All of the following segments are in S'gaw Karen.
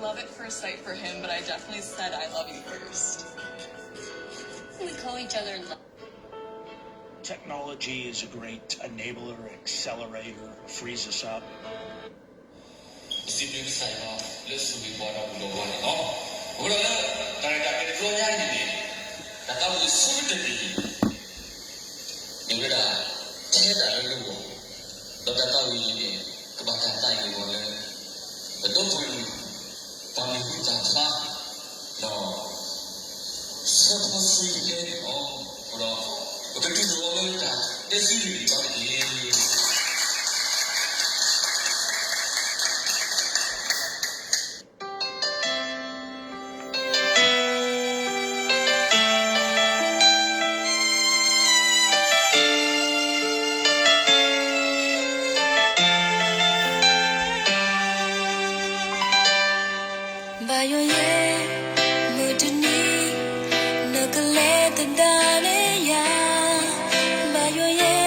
Love at first sight for him, but I definitely said I love you first. We call each other love. Technology is a great enabler, accelerator, frees us up. စံးဘျုးကစၢ်ယွၤလၢအဆိၣ်ဂ့ၤပှၤဒီးဘူၣ်ဒီးဝါန့ၣ်လီၤ. အဃိဒီးလၢ တၢ်ရဲၣ်တၢ်ကျဲၤတဘျီညါအံၤန့ၣ် တၢ်သးဝံၣ်အဆိကတၢၢ်န့ၣ် မ့ၢ်ဝဲဒၣ် ထဲတၢ်လၢလၢဂီၢ်, ဒီးတၢ်သးဝံၣ်အံၤန့ၣ် ကဘၣ်တၢ်သးဝံၣ်အဂီၢ်လၢ ပဒိၣ်ပှ့ၤ တၢ်မံၤဟူသၣ်ဖျါ ဒီး ဆၢဖိဆှံကဲန့ၣ်လီၤ. အဃိဒီး ပကတုၤသကိးလၢတၢ်တဲဆူလွံၢ်ဘၣ်တက့ၢ်. ဘၣ်ယိၣ်ယဲ, မုၢ်တနံၤ နကလဲၤသဒၣ်န့ၢ်ယၤ, ဘၣ်ယိၣ်ယဲ,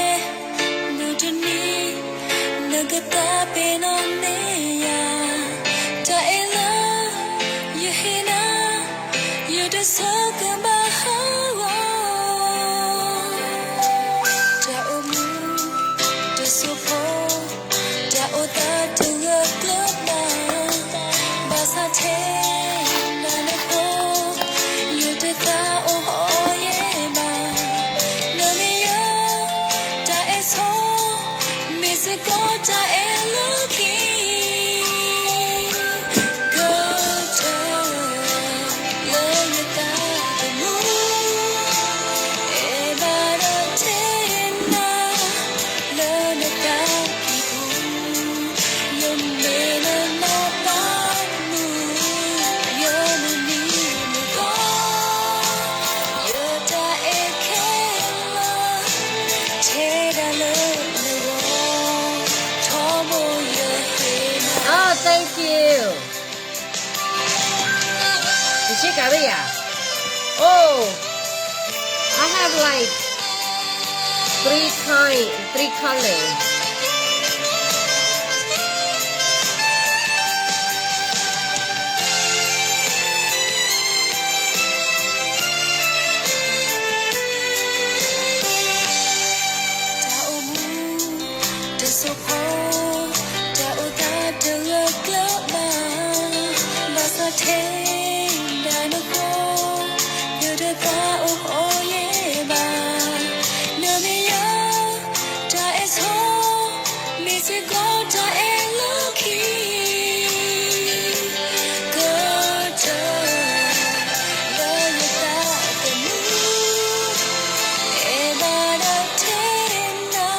မုၢ်တနံၤ နကသးပ့ၤနီၣ်န့ၢ်ယၤ, တၢ်အဲၣ်လၢ ယဟ့ၣ်နၤ ယတဆိကမိၣ်ဟးဂီၤ, တၢ်အိၣ်မူ တစိၢ်ဖိ တၢ်အိၣ်သးတဂၢၢ်ကျၢၤဘၣ်, ဘၣ်ဆၣ်ထဲနၤနဃိ ယတသးအိၣ်ဟီၣ်ယဲၢ်ဘၣ်, နမ့ၢ်ယၤ တၢ်အဲၣ်ဆိ မ့ၢ်စ့ၢ်ကီးတၢ်အဲၣ်လၢခံ ကတၢၢ် လၢယသးသမူ အဲၣ်ဘၣ်ဒီးတဲနၤ လၢနသးကံၢ်ပူၤ ယမ့ၢ်နနီၢ်ပၤမုၣ် ယမုၢ်နံၤမုၢ်သီ ယတၢ်အဲၣ်ခဲလၢာ် ထဲဒၣ်လၢနဂီၢ် ထီဘိယဟ့ၣ်နၤ Oh, thank you. ယရှင်းကးဝဲယၤ Oh, I have like three kind, three color. တၢ်အိၣ်မူ တစိၢ်ဖိ တၢ်အိၣ်သးတဂၢၢ်ကျၢၤဘၣ်, ဘၣ်ဆၣ်ထဲဒၣ်နဃိ ယတသးအိၣ်ဟီၣ်ယဲၢ်ဘၣ်, နမ့ၢ်ယၤ တၢ်အဲၣ်ဆိ မ့ၢ်စ့ၢ်ကီးတၢ်အဲၣ်လၢခံ ကတၢၢ် လၢယသးသမူ အဲၣ်ဘၣ်ဒီးတဲနၤ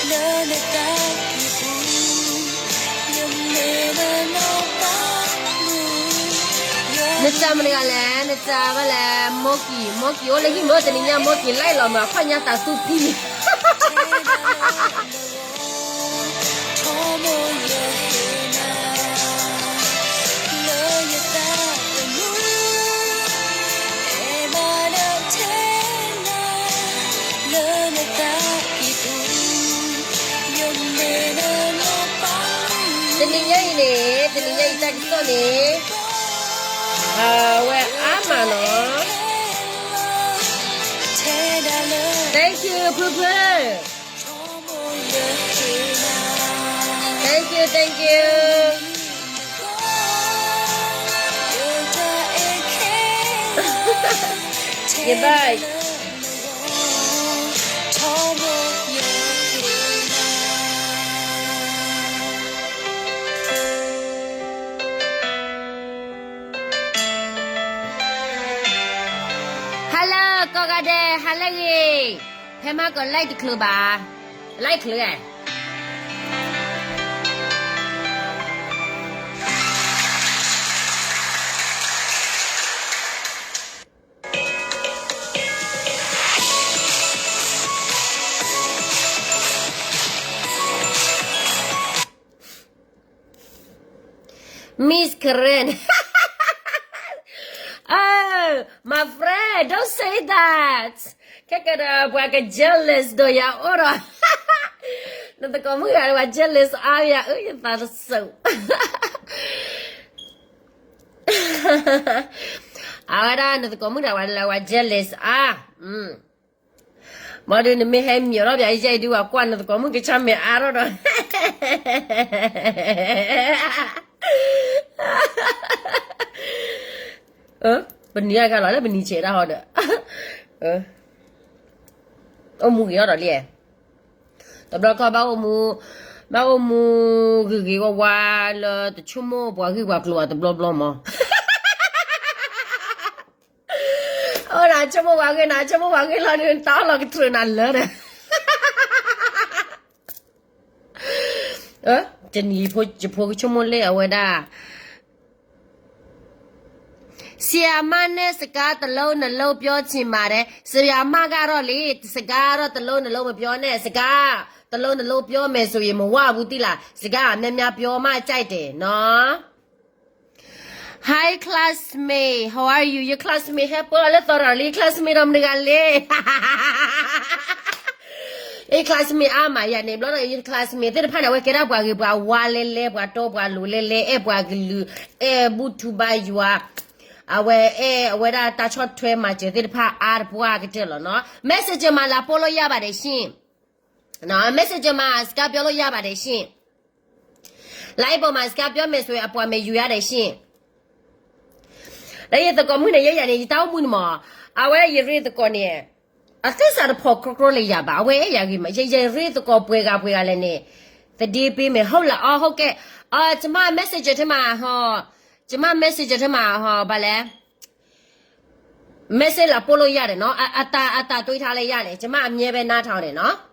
လၢနသးကံၢ်ပူၤ ယမ့ၢ်နနီၢ်ပၤမုၣ် နစံးမတၤတဂၤလဲၣ်, နစံးဘၣ်လဲၣ်, မိၢ်ကံၢ်, မိၢ်ကံၢ်အိၣ်လၢဟံၣ်မ့ၢ်တနံၤညါ မိၢ်ကံၢ်လဲၤလီၤမး အခီၣ်ညါသးသူဖံန့ၣ် တနံၤညါအံၤန့ၣ်, တနံၤညါအံၤတၢ်ကစီၣ်န့ၣ် အဝဲအါမးနီၤ. Thank you ဖုဖု. Thank you, thank you. Goodbye. Hello ကိးဂၤဒဲး, ဟါလၢအဂ့ၤ. ဖဲမၤကီး like တချုးဘၣ်, like ချုးဧါ. Miss Karen. Oh, my friend, don't say that. ခဲကဒီး ပှၤက jealous ဒီးယၤအိၣ်ဒီး နသကိးမုၣ်ဂၤ ပှၤ jealous အါယၤ အၢ ယသးတစိၤ. အဝဲဒၣ်နသကိးမုၣ်ဒၣ်ဝဲလၢဝဲ jealous အါ, ဘၣ်ဒီးနမ့ၢ်ဟဲမံၤထီၣ်ပၠးယဲအံၤဒုး ဝဲကွၢ်နသကိးမုၣ်ကဆၢမဲာ်အါထီၣ်ဒီး ပနံၤအဂၤလီၤလၢပနံၤဆဲးတၢ်ဟီဒီး အိၣ်မူဂ့ၤအီၤဒီးလံ, တဘျီခီဘၣ်အိၣ်မူ, ဘၣ်အိၣ်မူဂ့ၤဂ့ၤဝါဝါလၢတဆိကမိၣ်ပှၤဂ့ၢ်ပှၤကျိၤအတဘျီဘျီမး, အိၣ်နဆိကမိၣ်ပှၤဂ့ၢ် နဆိကမိၣ်ပှၤဂ့ၢ်လီၤဒီး တၢ်အီၣ်လီၤကတြၢၤနၤလၢဒီး တနံၤဖိကဆိကမိၣ်လၢအဝဲဒၣ် ဆရာမနဲ့စကားတစ်လုံးနှစ်လုံးပြောချင်ပါတယ်, ဆရာမကတော့လေ စကားတော့တစ်လုံးနှစ်လုံးမပြောနဲ့, စကားတစ်လုံးနှစ်လုံးပြောမယ်ဆိုရင် မဝဘူးသိလား, စကားများများပြောမှကြိုက်တယ်နော်. Hi classmate, how are you? Your classmate ဟဲပၢလၢသီရၤလံ classmate ဒီးမနုၤဂၤလဲၣ်. ယ classmate အါမး ယၤန့ၣ် ဘျီဒီးယ classmate သ့ၣ်တဖၣ်န့ၣ် အဝဲကဲဒၣ်ပှၤဂ့ၤပှၤဝါလဲလဲ ပှၤတီပှၤလိၤလဲလဲ အဲၣ်ပှၤကလုာ် အဲၣ်ဘူၣ်ထူဘါယွၤ, အဝဲအဲၣ်အဝဲဒၣ်တၢ်ဆီၣ်ထွဲမၤစၢၤသ့ၣ်တဖၣ်အါတပှၢ်ကတၢၢ်လီၤနီၤ. Messenger မှာလာပို့လို့ရပါတယ်ရှင်, Messenger မှာစကားပြောလို့ရပါတယ်ရှင်, လိုင်းပေါ်မှာစကားပြောမယ်ဆိုရင် အပွာ်မယ်ယူရတယ်ရှင်. လၢယသကိးမုၣ်န့ၣ် ယဲယၤန့ၣ် ယတၢ်အိၣ်မူန့ၣ်မး, အဝဲယရ့သကိးန့ၣ် အသ့ၣ်စးတဖိးကြီကြီလၢယၤဘၣ်, အဝဲအဲၣ်ယၤဂ့ၤမး, ယ ယရ့သကိးပှဲၤဂၤပှဲၤဂၤလဲၣ်န့ၣ် သဒ့ပေးမယ် ဟုတ်လား, အီ ဟုတ်ကဲ့, အီ ကျမ messenger ထဲမှာဟီ, ကျမ messenger ထဲမှာဟီ ဘာလဲ message လာပို့လို့ရတယ်နော်, အတၢ် အတၢ်တွေးထားလဲၣ်ယၤန့ၣ် ကျမအမြဲပဲနားထောင်တယ်နော်.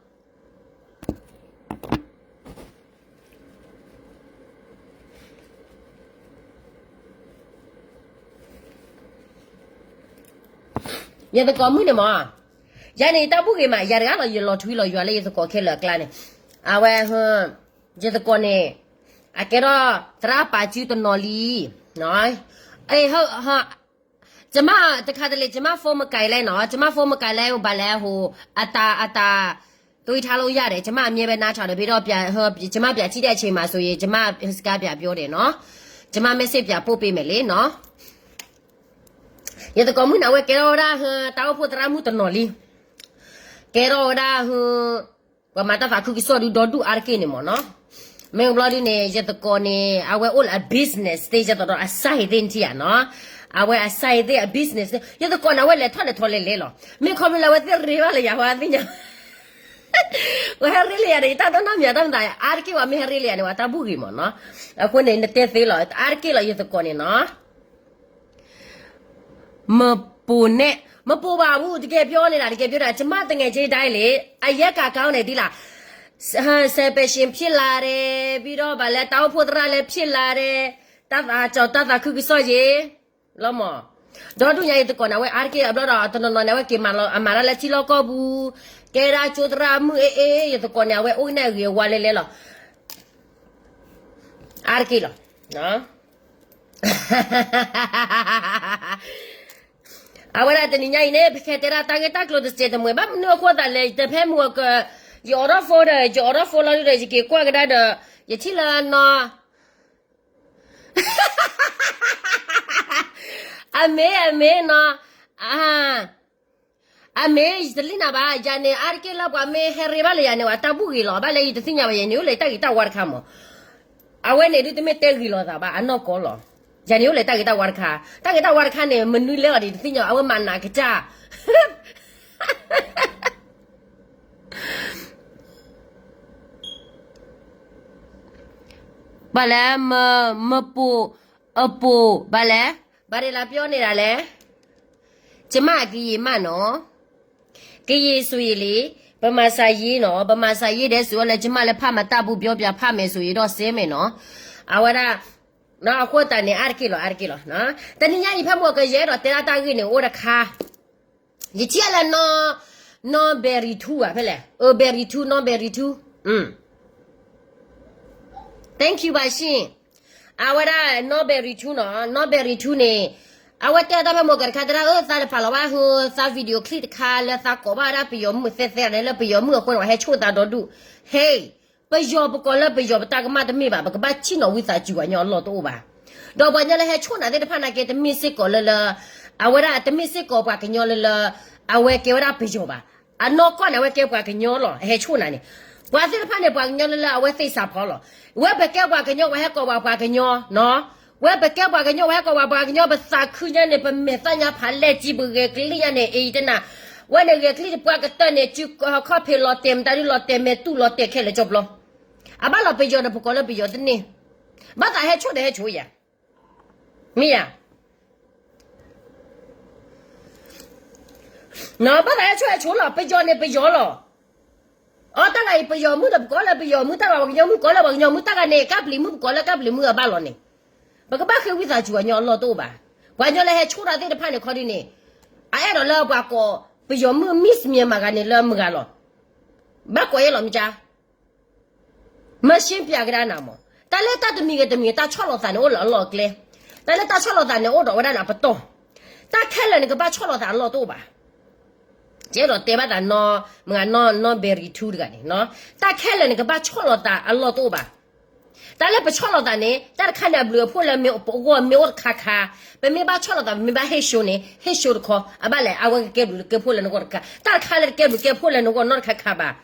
ယသကိးမုၣ်န့ၣ်မး, ယၤန့ၣ် ယတၢ်ဘူၣ်ဂ့ၤမး, ယၤတဂၤလီၤ ယလီၤထွံလီၤယွၤလၢယသကိးခဲလၢာ်အကျါန့ၣ်, အဝဲ ယသကိးန့ၣ် အကဲထီၣ်သရၣ်ပာ်စုတနီၤလံ, အ့ ကျမ တခါတလေ ကျမ phone မကိုင်လဲၣ်နီၤ, ကျမ phone မကိုင်လဲၣ် ဘၣ်လဲၣ်ဟိ အတၢ် အတၢ် တွေးထားလို့ရတယ်, ကျမအမြဲပဲနားထောင်တယ်, ပြီးတော့ ကျမပြန်ကြည့်တဲ့အချိန်မှာဆိုရင် ကျမစကားပြန်ပြောတယ်နော်, ကျမ message ပြန်ပို့ပေးမယ်လေနော်. ယသကိးမုၣ်န့ၣ် အဝဲကဲထီၣ်ဝဲဒၣ် တၢ်အိၣ်ဖှိၣ်သရၣ်မုၣ်တနီၤလံ, ကဲထီၣ်ဝဲဒၣ် ပှၤမၤတၢ်သးခုကစီၣ်ဒုးဒီဒူၣ်အါတက့ၢ်န့ၣ်မးနီၤ. မ့ၢ်ဘျီဒ်န့ၣ် ယသကိးန့ၣ် အဝဲအိၣ်လၢအ business သ့ၣ် ယသကိးဒီးအစၢ်ဟ့သ့ၣ်နထံၣ်ဧါနီၤ, အဝဲအစၢ်ဟ့သ့ၣ်အ business သ့ၣ် ယသကိးန့ၣ် အဝဲလဲၤထီၣ်လဲၤထီလဲၤလဲၤလီၤ, မ့ၢ်ခီဖျိလၢအဝဲသ့ၣ်ရ့ဘၣ်လၢယၤ ပှၤသ့ၣ်ညါ ပှၤဟဲရ့လၢယၤန့ၣ် ယတၢ်သ့ၣ်နီၣ်မံၤတၢ်မတၤ အါတက့ၢ်ဝဲ မ့ၢ်ဟဲရ့လၢယၤန့ၣ် ပှၤတၢ်ဘူၣ်ဂ့ၤမးနီၤ. အဃိန့ၣ် နတဲသ့လီၤ အါတက့ၢ်လီၤ ယသကိးန့ၣ်နီၤ. မပိုနဲ့, မပိုပါဘူး, တကယ်ပြောနေတာ, တကယ်ပြောတာ, ကျမသူငယ်ချင်းတိုင်းလေ, အရမ်းကောင်းတယ် သိလား, စပယ်ရှင်ဖြစ်လာတယ်, ပြီးတော့ ဘာလဲ, တၢ်အိၣ်ဖှိၣ်သရၣ်လည်းဖြစ်လာတယ်, တၢ်သးကစီၣ် တၢ်သးခုကစီၣ်ရေ, လီၤမး, ဒီဒူၣ်ညါ ယသကိးန့ၣ် အဝဲအါတက့ၢ် အဘျီဒီး တနီၤနီၤန့ၣ် အဝဲက့ၤမၤလီၤ အမၤတၢ်လၢထံလီၢ်ကီၢ်ပူၤ, ကဲဒၣ်ကၠိသရၣ်မုၣ် အ့ အ့ ယသကိးန့ၣ် အဝဲအိၣ်ကနဲၣ်ဂ့ၤအဝါလဲလဲလီၤ. အါတက့ၢ်လီၤ. အဝဲဒၣ်တနံၤညါအံၤန့ၣ် ပကတဲဒၣ်တၢ်ဂ့ၢ်တၢ်ကျိၤတစဲးတမှဲၤဘၣ်, မနုၤအဃိသတးလဲၣ်, တဖဲမုၢ်အက, ယအိးထီၣ် phone ဒီး ယအိးထီၣ် phone လီၤဒုဒီး ယက့ၤကွၢ်ကဒါဒီး ယထံၣ်လၢနီၤ အမ့ၢ် အမ့ၢ်နီၤ, အမ့ၢ် ယတလံၣ်နၤဘၣ်, ယၤန့ၣ် အါတက့ၢ်လၢပှၤမ့ၢ်ဟဲရ့ဘၣ်လၢယၤန့ၣ် ပှၤတၢ်ဘူၣ်ဂ့ၤလီၤ, ဘၣ်လၢယတသ့ၣ်ညါဘၣ်, ယၤန့ၣ်အိၣ်လၢတၢ်ဂ့ၤတၢ်ဝါတခါမး, အဝဲန့ၣ်ဒုးတမ့ၢ်တဲဂ့ၤလိာ်သးဘၣ်, အနီၢ်ကီၢ်လီၤ, ယၤန့ၣ်အိၣ်လၢတၢ်ဂ့ၤတၢ်ဝါတခါ, တၢ်ဂ့ၤတၢ်ဝါတခါန့ၣ် မနုၤလဲၣ်အီၤဒီး ယတသ့ၣ်ညါ, အဝဲမၤနးကစၢ် ဘၣ်လဲၣ်, မပိာ်, အပိာ်, ဘၣ်လဲၣ်, ဘာတွေလာပြောနေတာလဲ, ကျမကရင်မနော်, ကရင်ဆိုရင်လေ, ဗမာစာရေးနော်, ဗမာစာရေးတယ်ဆိုတော့လည်း ကျမလည်းဖတ်မတတ်ဘူး, ပြောပြဖတ်မယ်ဆိုရင်တော့ စဲမယ်နော်, အဝဲဒၣ်, အဃိသတးန့ၣ် အါတက့ၢ်လီၤ, အါတက့ၢ်လီၤ, တနံၤညါအံၤ ဖဲမုၢ်ကယဲၢ်ဒီးတဲဒၣ်တၢ်ဂ့ၢ်န့ၣ် အိၣ်တခါ ယထံၣ်လၢနီၢ်, နီၢ်ဘဲၤရံထူဧါ ဖဲလဲၣ်, အၢ ဘဲၤရံထူ, နီၢ်ဘဲၤရံထူ, thank you ပါရှင်, အဝဲဒၣ်နီၢ်ဘဲၤရံထူနီၤ, နီၢ်ဘဲၤရံထူန့ၣ်, အဝဲတဲတၢ်ဖဲမုၢ်ကတခါ တဲဒၣ်အၢ သးတပာ်လီၤဘၣ်ဟၢ သး video clip တခါလၢ သးကိးဘၣ်ဝဲဒၣ်ပယီၤမုၣ်သဲသဲန့ၣ် လၢပယီၤမုၣ်အဃိန့ၣ် ပှၤဟဲဆိၣ်သးဒီဒူၣ်, ဟဲ ပယီၤပကိးလၢပယီၤပတၢ်ကမၣ်တမ့ၢ်ဘၣ်, ပကဘၣ်ဆံၣ်နီၤဝံသးစူၤပှၤညီအလီၢ်တအိၣ်ဘၣ်, ဒီးပှၤကညီလၢဟဲဆိၣ်နၤသ့ၣ်တဖၣ်န့ၣ်က့ တမ့ၢ်စ့ၢ်ကီးလၢလၢ အဝဲဒၣ်တမ့ၢ်စ့ၢ်ကီးပှၤကညီလၢလၢ အဝဲကဲဝဲဒၣ်ပယီၤဘၣ်. အနီၢ်ကီၢ်န့ၣ် အဝဲကဲပှၤကညီလီၤ. အဟဲဆိၣ်နၤန့ၣ် ပှၤသ့ၣ်တဖၣ်န့ၣ် ပှၤကညီလၢလၢအဝဲသ့ၣ်စးဖီလီၤ. ဝဲပကဲပှၤကညီ ပှၤဟဲကိးပှၤပှၤကညီနီၤ. ဝဲပကဲပှၤကညီ ပှၤဟဲကိးပှၤပှၤကညီ ပသးခုညါန့ၣ် ပမဲာ်သၣ်ညါဖးလဲၢ်ကံ ပဂဲၤကလံၣ်ညါန့ၣ် အံၤတနၤ ဝဲန့ၣ်ဂဲၤကလံၣ်တပှၢ်ကတၢၢ်န့ၣ် စုခီၣ်ဖံးလီၤတဲာ်မတၤဒုလီၤတဲာ်မဲာ်တူၢ်လီၤတဲာ်ခဲလၢာ်ကၠီပျီ အဘၣ်လီၤပယီၤဒီးပကိးလၢပယီၤတန့ၢ် ဘၣ်သးဟဲဆိၣ်ဒီးဟဲဆိၣ်ယၤ မ့ၢ်ယၤ ဘၣ်သးဟဲဆိၣ်ဟဲဆိၣ်လီၤ ပယီၤန့ၣ်ပယီၤလီၤ. အတၢ်ဂၤအံၤပယီၤမုၣ်ဒီးပကိးလၢပယီၤမုၣ် တၢ်ဂၤပှၤကညီမုၣ်ကိးလၢပှၤကညီမုၣ် တၢ်ဂၤန့ၣ် ကၢ်ပျံၤမုၣ်ပကိးလၢကၢ်ပျံၤမုၣ်အဘၣ်လီၤန့ၣ် ပကဘၣ်ဃ့ဝံသးစူၤအညီအလီၢ်တအိၣ်ဘၣ်. ပှၤကညီလၢဟဲဆိၣ်တၢ်သ့ၣ်တဖၣ်န့ၣ်ခီဒုန့ၣ် အအဲၣ်ဒိးလၢပှၤကိး ပယီၤမုၣ် Miss Myanmar ဂၤန့ၣ်လၢမုၢ်ဂၤလီၤ. ဘၣ်ကိးယဲလီၤမ့ၢ်ကါ မၢ်ရှ့ပၠးကဒါနၤမး တၢ်လၢတၢ်တမံၤဂ့ၤတမံၤ တၢ်ဆီၣ်လီၤသးန့ၣ်အိၣ်လၢအလီၢ်အကျဲ တၢ်လၢတၢ်ဆီၣ်လီၤသးန့ၣ်အိၣ်ဒီးဝဲဒၣ်န့ၣ်အပတီၢ် တၢ်ခဲလၢာ်န့ၣ် ကဘၣ်ဆီၣ်လီၤသးအလီၢ်တအိၣ်ဘၣ်. ယအဲၣ်ဒိးတဲဘၣ်သးနီၢ် မုၢ်ဂၤနီၢ် နီၢ် Berry ထူတဂၤန့ၣ် တၢ်ခဲလၢာ်န့ၣ် ကဘၣ်ဆီၣ်လီၤသးအလီၢ်တအိၣ်ဘၣ်. တၢ်လၢပဆီၣ်လီၤသးန့ၣ် တၢ်တခါန့ၣ် အဘျုးအဖှိၣ်လၢမ့ၢ်ပဂီၢ်မ့ၢ်အိၣ်တခါခါ ပမ့ၢ်ဘၣ်ဆီၣ်လီၤသး ပမ့ၢ်ဘၣ်ဟ့ၣ် show န့ၣ် ဟ့ၣ် show တခီ အဘၣ်လဲၣ် အဝဲကကဲဘျုးကဲဖှိၣ်လၢနဂီၢ်တခါ တၢ်တခါလၢတကဲဘျုးကဲဖှိၣ်လၢနဂီၢ်နီတခါခါဘၣ်.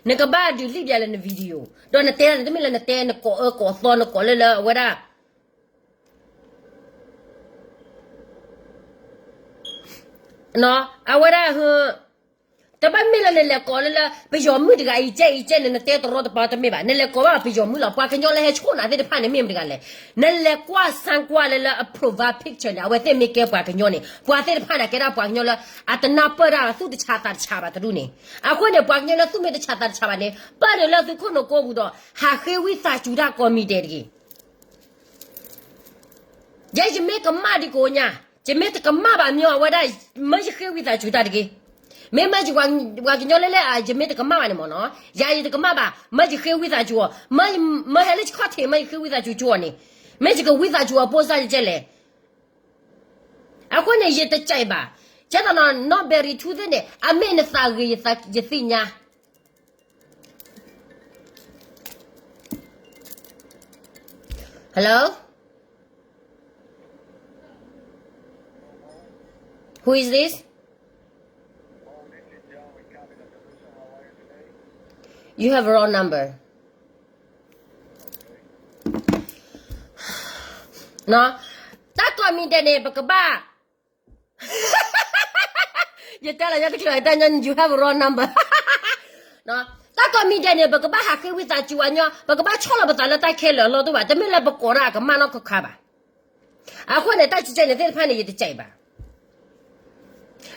နကဘၣ်ဒုးလံၣ်ဘျဲးလၢန video ဒီးနတဲန့ၣ် တမ့ၢ်လၢနတဲ နကိးအၢကိးသီ နကိးလၢလၢအဝဲဒၣ် အဝဲဒၣ် တဘၣ်မ့ၢ်လၢနလဲၤကိးလၢလၢ ပယီၤမုၣ်တဂၤအံၤကဲအံၤကဲ နနတဲတရီတပါတမ့ၢ်ဘၣ်. နလဲၤကိးဘၣ်ပယီၤမုၣ်လီၤ. ပှၤကညီလၢဟဲဆိၣ်နၤသ့ၣ်တဖၣ်န့ၣ် မ့ၢ်မတဂၤလဲၣ်. နလဲၤကွၢ်ဆန်းကွၢ်လၢလၢအ profile picture န့ၣ် အဝဲသ့ၣ်မ့ၢ်ကဲပှၤကညီန့ၣ် ပှၤသ့ၣ်တဖၣ်န့ၣ် ကဲဒၣ်ပှၤကညီလၢ အတနၢ်ပၢၢ်တၢ် သူၣ်တဆးသးတဆးဘၣ်တဒူၣ်န့ၣ်. အဃိန့ၣ် ပှၤကညီလၢသူၣ်မ့ၢ်တဆးသးတဆးဘၣ်န့ၣ် ပၢၢ်န့ၣ်လၢသုခိၣ်နူာ်ကိးပူၤဒီး ဟးဃ့ဝံသးစူၤတၢ်ကိးမံၤဒဲးတဂ့ၤ ယဲယမ့ၢ်ကမၣ်ဒ်ကိးညါ, ယမ့ၢ်တကမၣ်ဘၣ်မ့ၢ်အဝဲဒၣ်, မၢယဃ့ဝံသးစူၤတၢ်တဂ့ၤ. မ့မ့ၢ်ယပှၤကညီလၢလၢ ယမ့ၢ်တကမၣ်ဘၣ်န့ၣ်မ့ၢ်နီၤ, ယၤယတကမၣ်ဘၣ်, မၢယဃ့ဝံသးစူၤအီၤ, မၢဟဲလၢယခီၣ်ထံး မၢယဃ့ဝံသးစူၤကၠိအီၤန့ၣ်, မ့ၢ်ယကဝံသးစူၤအီၤပိၢ်စၢ်ယကဲလဲၣ်. အဃိန့ၣ် ယတကဲဘၣ်, ကဲသိးနီၤ နီၢ်ဘဲရံထူသ့ၣ်န့ၣ် အမ့ၢ်နသးဂ့ၤယသ့ၣ်ညါ Hello? Who is this? You have a wrong number. တၢ်ကိးမံၤဒဲးန့ၣ် ပကဘၣ် ယတဲလီၤညါတချုး ယတဲညါ you have a wrong number. တၢ်ကိးမံၤဒဲးန့ၣ် ပကဘၣ်ဟးဃ့ဝံသးစူၤအညီ, ပကဘၣ်ဆီၣ်လီၤပသးလၢတၢ်ခဲလၢာ်အလီၢ်တအိၣ်ဘၣ်, တမ့ၢ်လၢပကိးတၢ်အကမၣ်နီတခါခါဘၣ်. အဃိန့ၣ် တၢ်ကဲန့ၣ်သ့ၣ်တဖၣ်န့ၣ် ယတကဲဘၣ်.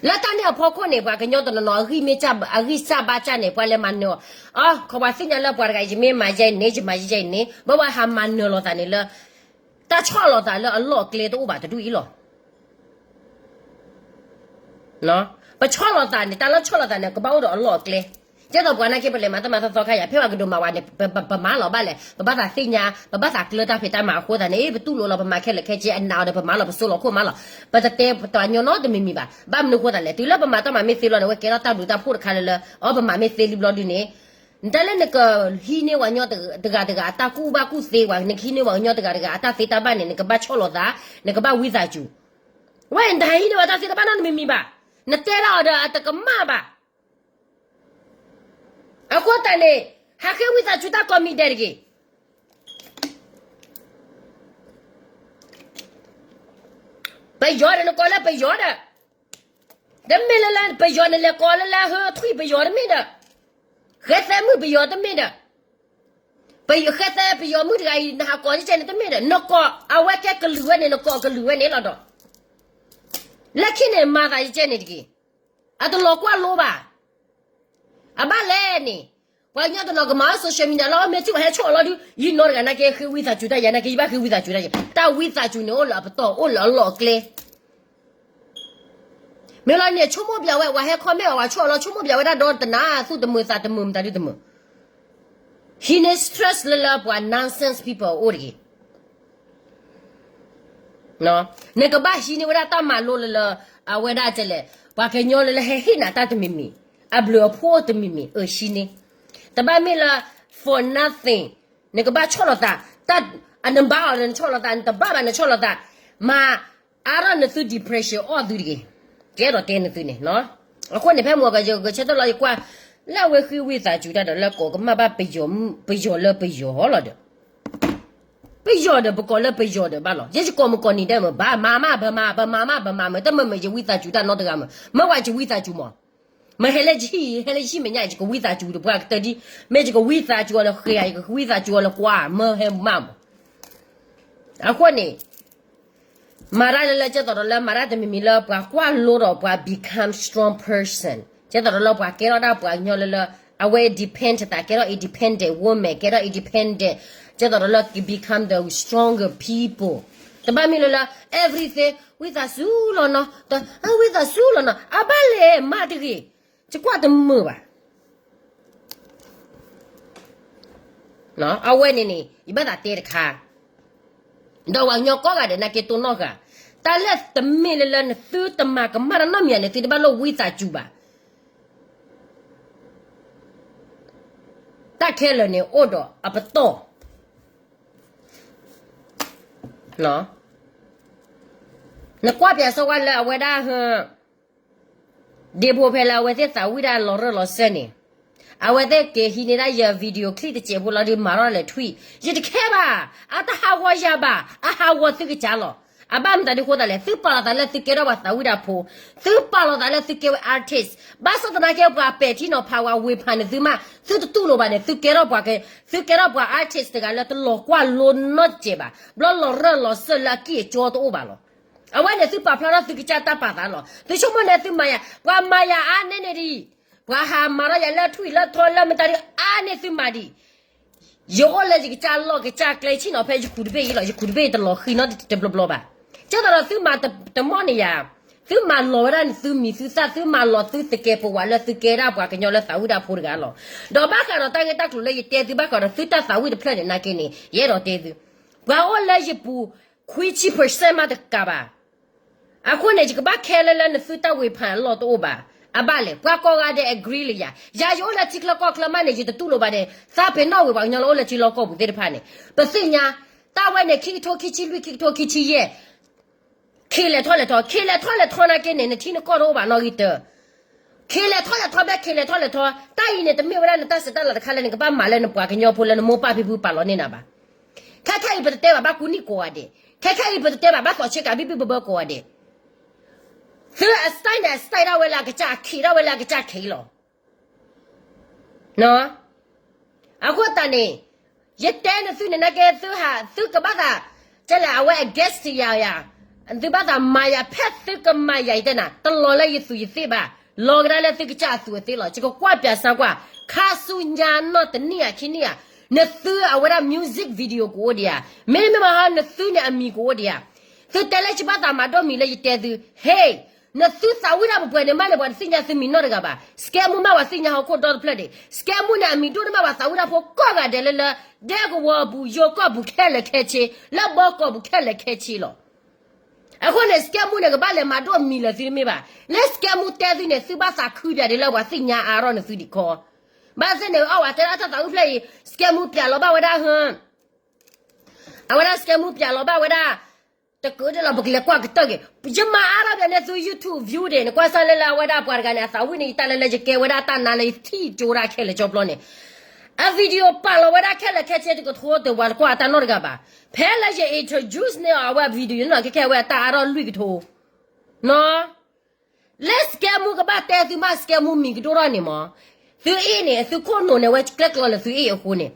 လၢတၢ်န့ၣ်အဖီခိၣ်န့ၣ် ပှၤကညီတနီၤနီၤ အဂံၢ်စၢ်ဘါစၢ်န့ၣ် ပှၤလဲၤမၤနၢၤအီၤ, ခီပှၤသ့ၣ်ညါလၢပှၤတဂၤအံၤ ယမ့ၢ်မၤယဲအံၤန့ၣ် ယမၤယဲအံၤန့ၣ် ဘၣ်ဝဲဟးမၤနၢၤလီၤသးန့ၣ်လၢ တၢ်ဆီၣ်လီၤသးလၢအလီၢ်အကျဲတအိၣ်ဘၣ်တဒူၣ်အံၤလီၤ. ပဆီၣ်လီၤသးန့ၣ် တၢ်လၢဆီၣ်လီၤသးန့ၣ် ကဘၣ်အိၣ်ဒီးအလီၢ်အကျဲ, ကဲသိးပှၤနာ်က့ ပလဲၤမၤတၢ်မၤသီသီခါယၤ ဖဲပှၤကဒိးမၤဝဲန့ၣ် ပမၤလီၤဘၣ်လဲၣ်, ပဘၣ်သးသ့ၣ်ညါ, ပဘၣ်သးကျၢတၢ်ဖံးတၢ်မၤအဃိသတးန့ၣ် ပတူၢ်လိာ်လီၤ ပမၤခဲလၢာ်ခဲဆ့ အနာ်အီၤဒီး ပမၤလီၤ ပစိလီၤခိၣ်မးလီၤ, ပတတဲပှၤကညီနီတမံၤမံၤဘၣ်. ဘၣ်မနုၤအဃိသတးလဲၣ်, တုၤလၢပမၤတၢ်မၤမ့ၢ်သ့လီၤန့ၣ် အဝဲကဲထီၣ်တၢ်ဘျုးတၢ်ဖှိၣ်တခါလၢလၢ အီ ပမၤမ့ၢ်သ့လံဘျီဒုန့ၣ် နတၢ်လၢနကဟံးန့ၢ်ပှၤကညီတဂၤတဂၤအတၢ်ကူၣ်ဘၣ်ကူၣ်သ့ဝဲ, နကဟံးန့ၢ်ပှၤကညီတဂၤတဂၤအတၢ်သ့တၢ်ဘၣ်န့ၣ် နကဘၣ်ဆီၣ်လီၤသး, နကဘၣ်ဝံသးစူၤ, ဝဲနတဟံးန့ၢ်ပှၤတၢ်သ့တၢ်ဘၣ်နီတမံၤမံၤဘၣ်, နတဲဒၣ်အီၤဒီးအတကမၣ်ဘၣ်. အဃိသတးန့ၣ် ဟးဃ့ဝံသးစူၤတၢ်ကိးမံၤဒဲးတဂ့ၤ. ပယီၤဒီး နကိးလၢပယီၤဒီး, တမ့ၢ်လၢလၢပယီၤန့ၣ် လဲၤကိးလၢလၢဟၢထွံၣ်ပယီၤတမ့ၢ်ဒီး, ဃဲသဲမုၣ်ပယီၤတမ့ၢ်ဒီး, ဃဲသဲပယီၤမုၣ်တဂၤအံၤ နဟးကိးယကဲန့ၣ်တမ့ၢ်ဒီး, နကိးအဝဲကဲကလုာ်ဝဲန့ၣ် နကိးကလုာ်ဝဲန့ၣ်လီၤဒီး, လၢခံန့ၣ်မၤသးယကဲန့ၣ်တဂ့ၤ. အတလီၤကွၢ်လိဘၣ်. အဘၣ်လဲၣ်န့ၣ်, ပှၤကညီတနီၤကမၤအီၤ social media လီၤ, မ့ၢ်ထံၣ်ပှၤဟဲဆိၣ်အီၤလီၤဒုး ယနီတဂၤနာ်က့ ဃ့ဝံသးစူၤတၢ်ယၤနာ်က့ ယဘၣ်ဃ့ဝံသးစူၤတၢ်ယၤ, တၢ်ဝံသးစူၤန့ၣ် အိၣ်လၢအပတီၢ် အိၣ်လၢအလီၢ်အကျဲ. မ့ၢ်လီၤန့ၣ် ဆိကမိၣ်ပၠးဝဲ ပှၤဟဲ comment အီၤ ပှၤဆိၣ်အီၤလီၤ ဆိကမိၣ်ပၠးဝဲဒၣ်ဒီတနၤ သူၣ်တမုာ်သးတမုာ်မတၤဒုတမုာ်. He needs stress လၢလၢပှၤ nonsense people အိၣ်တဂ့ၤ. နကဘၣ်ဟံးန့ၢ်ဝဲဒၣ်တၢ်မၤလိလၢလၢ အဝဲဒၣ်ကဲလဲၣ် ပှၤကညီလၢလၢဟဲဟ့ၣ်နၤတၢ်တမံၤမံၤ, အဘျုးအဖှိၣ်တမံၤမံၤ အၢ ဟံးန့ၢ်, တဘၣ်မ့ၢ်လၢ for nothing နကဘၣ်ဆီၣ်လီၤသး, တၢ် နဘါအီၤဒီးနဆီၣ်လီၤသး, နတဘါဘၣ်နဆီၣ်လီၤသး, မၤအါထီၣ်နသု depression အီၣ်သုတဂ့ၤ. ကဲထီၣ်တဲနသုန့ၣ်, အဃိန့ၣ် ဖဲမုၢ်ဂီၤကယကဆၢထၢၣ်လီၤ ယကွၢ် လၢအဝဲဃ့ဝံသးစူၤတၢ်ဒီးလၢကိးကမၣ်ဘၣ်ပယီၤ, ပယီၤလၢပယီၤလီၤဒီး ပယီၤဒီးပကိးလၢပယီၤဒီးဘၣ်လီၤ. ယဲယကိးမုၢ်ကိးနံၤဒဲးမုၢ် ဘၣ်မၤမး ပမၤ ပမၤမး ပမၤမး တမ့ၢ်မ့ၢ်ယဝံသးစူၤတၢ်နီတဂၤမုၢ်, မ့ၢ်ဝဲယဝံသးစူၤမး, မ့ၢ်ဟဲလၢယဟံၣ် ဟဲလၢယဟံၣ်မဲာ်ညါ ယကဝံသးစူၤဒီးပှၤကတၢၢ်ဒ်, မ့ၢ်ယကဝံသးစူၤအီၤလၢဃ့ဧါ ယကဝံသးစူၤအီၤလၢကွၢ် မ့ၢ်ဟဲမးမး. အဃိန့ၣ် မၤတၢ်လၢလၢ ကဲသိးဒီးလၢမၤတၢ်တမံၤမံၤလၢပှၤကွၢ်လိဒီးပှၤ become strong person, ကဲသိးဒီးလၢပှၤကဲထီၣ်ဒၣ်ပှၤကညီလၢ လၢအဝဲ independent သး ကဲထီၣ် independent woman, ကဲထီၣ် independent, ကဲသိးဒီးလၢ become the stronger people. တဘၣ်မ့ၢ်လၢလၢ everything ဝံသးစူၤလီၤနီၤ, ဝံသးစူၤလီၤနီၤ, အဘၣ်လဲၣ်မၤတဂ့ၤ, ယကွၢ်တမုာ်ဘၣ်. အဝဲန့ၣ်န့ၣ် ယဘၣ်သးတဲတခါ, ဒီးပှၤကညီကိးဂၤဒဲးနာ်က့တိၢ်နီၣ်ဃာ်, တၢ်လၢတမ့ၢ်လၢလၢနသုတမၤကမၣ်တၢ်နီတမံၤန့ၣ် သုတဘၣ်လိၣ်ဝံသးစူၤဘၣ်. တၢ်ခဲလၢာ်န့ၣ်အိၣ်ဒီးအပတီၢ်, နကွၢ်ပၠးစီကွၢ်လၢအဝဲဒၣ် ဒ့ဖိဖဲလၢအဝဲသ့ၣ်သးဝံၣ်ဒၣ်လီၤရၢၢ်လီၤစၢၢ်န့ၣ်, အဝဲသ့ၣ်က့ၤဟံးန့ၢ်ဒၣ်ယ video clip တစဲးဖိလီၤဒီးမၤထီၣ်လဲၤထွံၣ်, ယတခဲဘၣ်, အတဟးဂီၤယၤဘၣ်, အဟးဂီၤသုကစၢ်လီၤ. အဘၣ်မတၤဒ်အဃိသတးလဲၣ်, သုပာ်လီၤသးလၢသုကဲထီၣ်ပှၤသးဝံၣ်တၢ်ဖိ, သုပာ်လီၤသးလၢသုကဲဝဲ artist, ဘၣ်ဆၣ်သနာ်က့ ပှၤပဲာ်ထံနီၤဖးဝဲဝ့ၤဖးန့ၢ်သုမး, သုတတူၢ်လိာ်ဘၣ်န့ၣ်, သုကဲထီၣ်ပှၤ, သုကဲထီၣ်ပှၤ artist တဂၤလၢတလီၤကွၢ်လိနီတစဲးဘၣ်, ဘျီလီၤရၢၢ်လီၤစၢၢ်လၢအကံၢ်အကီတအိၣ်ဘၣ်လီၤ. အဝဲန့ၣ်သုပာ်ဖျါထီၣ်သုကစၢ်တၢ်ပာ်သးလီၤ. သုဆိကမိၣ်န့ၣ်သုမၤယၤ, ပှၤမၤယၤအါန့ၢ်န့ၢ်ဒံး, ပှၤဟးမၤထီၣ်ယၤလၢထွံၣ်လၢထီလၢမတၤဒံးအါန့ၢ်သုမၤဒံး, ယအိၣ်လၢယကစၢ်လီၢ်ကစၢ်ကျဲဆ့ၣ်နီၤဖဲယခူၣ်တဘ့ၣ်အံၤလီၤ. ယခူၣ်တဘ့ၣ်အံၤတလီၤဃံၤနီတဘျီဘျီဘၣ်. ကဲသိးဒီးသုမၤတမီၢ်န့ၢ်ယၤ, သုမၤလီၤဝဲဒၣ်န့ၣ်သုမံၤသုသၣ်, သုမၤလီၤသုသကဲးပဝးလၢသုကဲဒၣ်ပှၤကညီလၢသးဝံၣ်တၢ်ဖိတဂၤလီၤ. ဒီးဘၣ်ဃးဒီးတၢ်ဂ့ၢ်တၢ်ကျိၤလၢယတဲသုဘၣ်ဃးဒီးသုတၢ်သးဝံၣ်တဖျၢၣ်န့ၣ်နာ်က့န့ၣ်, ယအဲၣ်ဒိးတဲသု, ပှၤအိၣ်လၢယပူၤ ခွံဆံ percent မးတကးဘၣ်. အဃိန့ၣ် ယကဘၣ်ခဲလၢာ်လၢနသုတၢ်ဝ့ၤဖးအလီၢ်တအိၣ်ဘၣ်. အဘၣ်လဲၣ်, ပှၤကိးဂၤဒဲး agree လၢယၤ, ယၤယအိၣ်လၢထံချၢကီၢ်ချၢမးန့ၣ် ယတတူၢ်လိာ်ဘၣ်န့ၣ်, သးပ့ၤနီၣ်ဝ့ၤပှၤကညီလၢအိၣ်လၢထံလီၢ်ကီၢ်ပူၤသ့ၣ်တဖၣ်န့ၣ်, ပသ့ၣ်ညါ, တၢ်ဝဲန့ၣ် ခံကထိခံဆံလွံၢ် ခံကထိခံဆံယဲၢ် ခ့လဲၤထီၣ်လဲၤထီ, ခ့လဲၤထီၣ်လဲၤထီနာ်က့န့ၣ် နထံနကီၢ်တအိၣ်ဘၣ်နီၣ်ဂံၢ်တၢ, ခ့လဲၤထီၣ်လဲၤထီ ဘၣ်ခ့လဲၤထီၣ်လဲၤထီ, တၢ်အံၤန့ၣ် တမ့ၢ်ဝဲဒၣ်နတၢ်ဆဲးတၢ်လၤတခါလၢနကဘၣ်မၤလၢနပှၤကညီဖိလၢနမိၢ်ပၢ်ဖံဖုပာ်လီၤန့ၢ်နၤဘၣ်. ခဲခဲအံၤပတတဲဘၣ်ဘၣ်ကူနံၣ်ကိးဂၤဒဲး, ခဲခဲအံၤပတတဲဘၣ်ဘၣ်သီးဆ့ကၤဘံၣ်ဘံၣ်ဘၢဘၢကိးဂၤဒဲး, သုအ style န့ၣ် အ style ဒၣ်ဝဲလၢအကစၢ်, အခ့ဒၣ်ဝဲလၢအကစၢ်ခဲအံၤလီၤ. အဃိသတးန့ၣ်, ယတဲနသုန့ၣ်နာ်က့ သုဟး, သုကဘၣ်သး, ကဲလဲၣ် အဝဲ against ယၤယၤ, သုဘၣ်သးမၤယၤဖဲသုကမၤယၤ ယတဲနၤ, တလီၤလၢယသူးယသ့ၣ်ဘၣ်, လီၤကဒါလၢသုကစၢ်အသူးအသ့လီၤ. ယကကွၢ်ပၠးစၢကွၢ်, ခါဆူညါနီၢ်တနံၣ်ဧါခံနံၣ်ဧါ, နသုအဝဲဒၣ် music video ကအိၣ်ဒံးဧါ, မ့တမ့ၢ်ဘၣ်ဟီ နသုန့ၣ်အမံၤကအိၣ်ဒံးဧါ. သုတဲလၢယဘၣ်သးမၤဒိၣ်မံၤလၢယတဲသု, ဟ့ၣ် နသုသးဝံၣ်တၢ်ပှဲၤပှဲၤန့ၣ်မးန့ၣ် ပှၤတသ့ၣ်ညါသုမံၤနီတဂၤဘၣ်. စကဲမူမး ပှၤသ့ၣ်ညါဟီၣ်ခိၣ်ဒီတဖျၢၣ်ဒံး. စကဲမူန့ၣ် အမံၤဒိၣ်န့ၢ်မးပှၤသးဝံၣ်တၢ်ဖိကိးဂၤဒဲးလၢလၢ ဒဲကဝီၤအပူၤ ယိၤကီၢ်ပူၤခဲလၢာ်ခဲဆ့, လၢဘီကီၢ်ပူၤခဲလၢာ်ခဲဆ့လီၤ. အဃိန့ၣ် စကဲမူန့ၣ် ကဘၣ်လဲၤမၤဒိၣ်မံၤလၢသုတမ့ၢ်ဘၣ်. လၢစကဲမူတဲသုန့ၣ် သုဘၣ်သးခုပၠးဒံးလၢပှၤသ့ၣ်ညါအါထီၣ်နသုဒံးခီ. ဘၣ်သ့ၣ်န့ၣ် အီၣ်ဝဲတဲဒၣ်တၢ်သးဝံၣ်ဖျၢၣ်အံၤ စကဲမူပၠးလီၤဘၣ်ဝဲဒၣ်ဟၢ အဝဲဒၣ်စကဲမူပၠးလီၤဘၣ်ဝဲဒၣ် တကးဒံးလီၤ ပကလဲၤကွၢ်ကတၢၢ်က့ၤ. ယမၤအါထီၣ်ပၠးန့ၢ်သု YouTube view ဒံး နကွၢ်စၢ်လၢလၢအဝဲဒၣ်ပှၤတဂၤန့ၣ် အသးဝံၣ်န့ၢ်ယတၢ်လၢလၢယကဲဝဲဒၣ်တၢ်နါလၢယထံၣ်ကၠိဒၣ်ခဲလၢာ်ကၠီပျီန့ၣ်. အ video ပာ်လီၤဝဲဒၣ်ခဲလၢာ်ခဲဆ့ တကထိတဝၤတကွၢ်အတၢ်နီတဂၤဘၣ်. ဖဲလၢယ introduce န့ၢ်အီၤအဝဲ video န့ၣ်လီၤ ခဲခဲအဝဲအတၢ်အါထီၣ်လွံၢ်ကထိ နီၢ် လၢစကဲမူကဘၣ်တဲသုမး စကဲမူမံၤကဒိၣ်ထီၣ်န့ၣ်မး. သုအ့ၣ်န့ၣ် သုခိၣ်နူာ်န့ၣ် အဝဲကျဲကျီလၢသုအ့ၣ်အဃိန့ၣ်,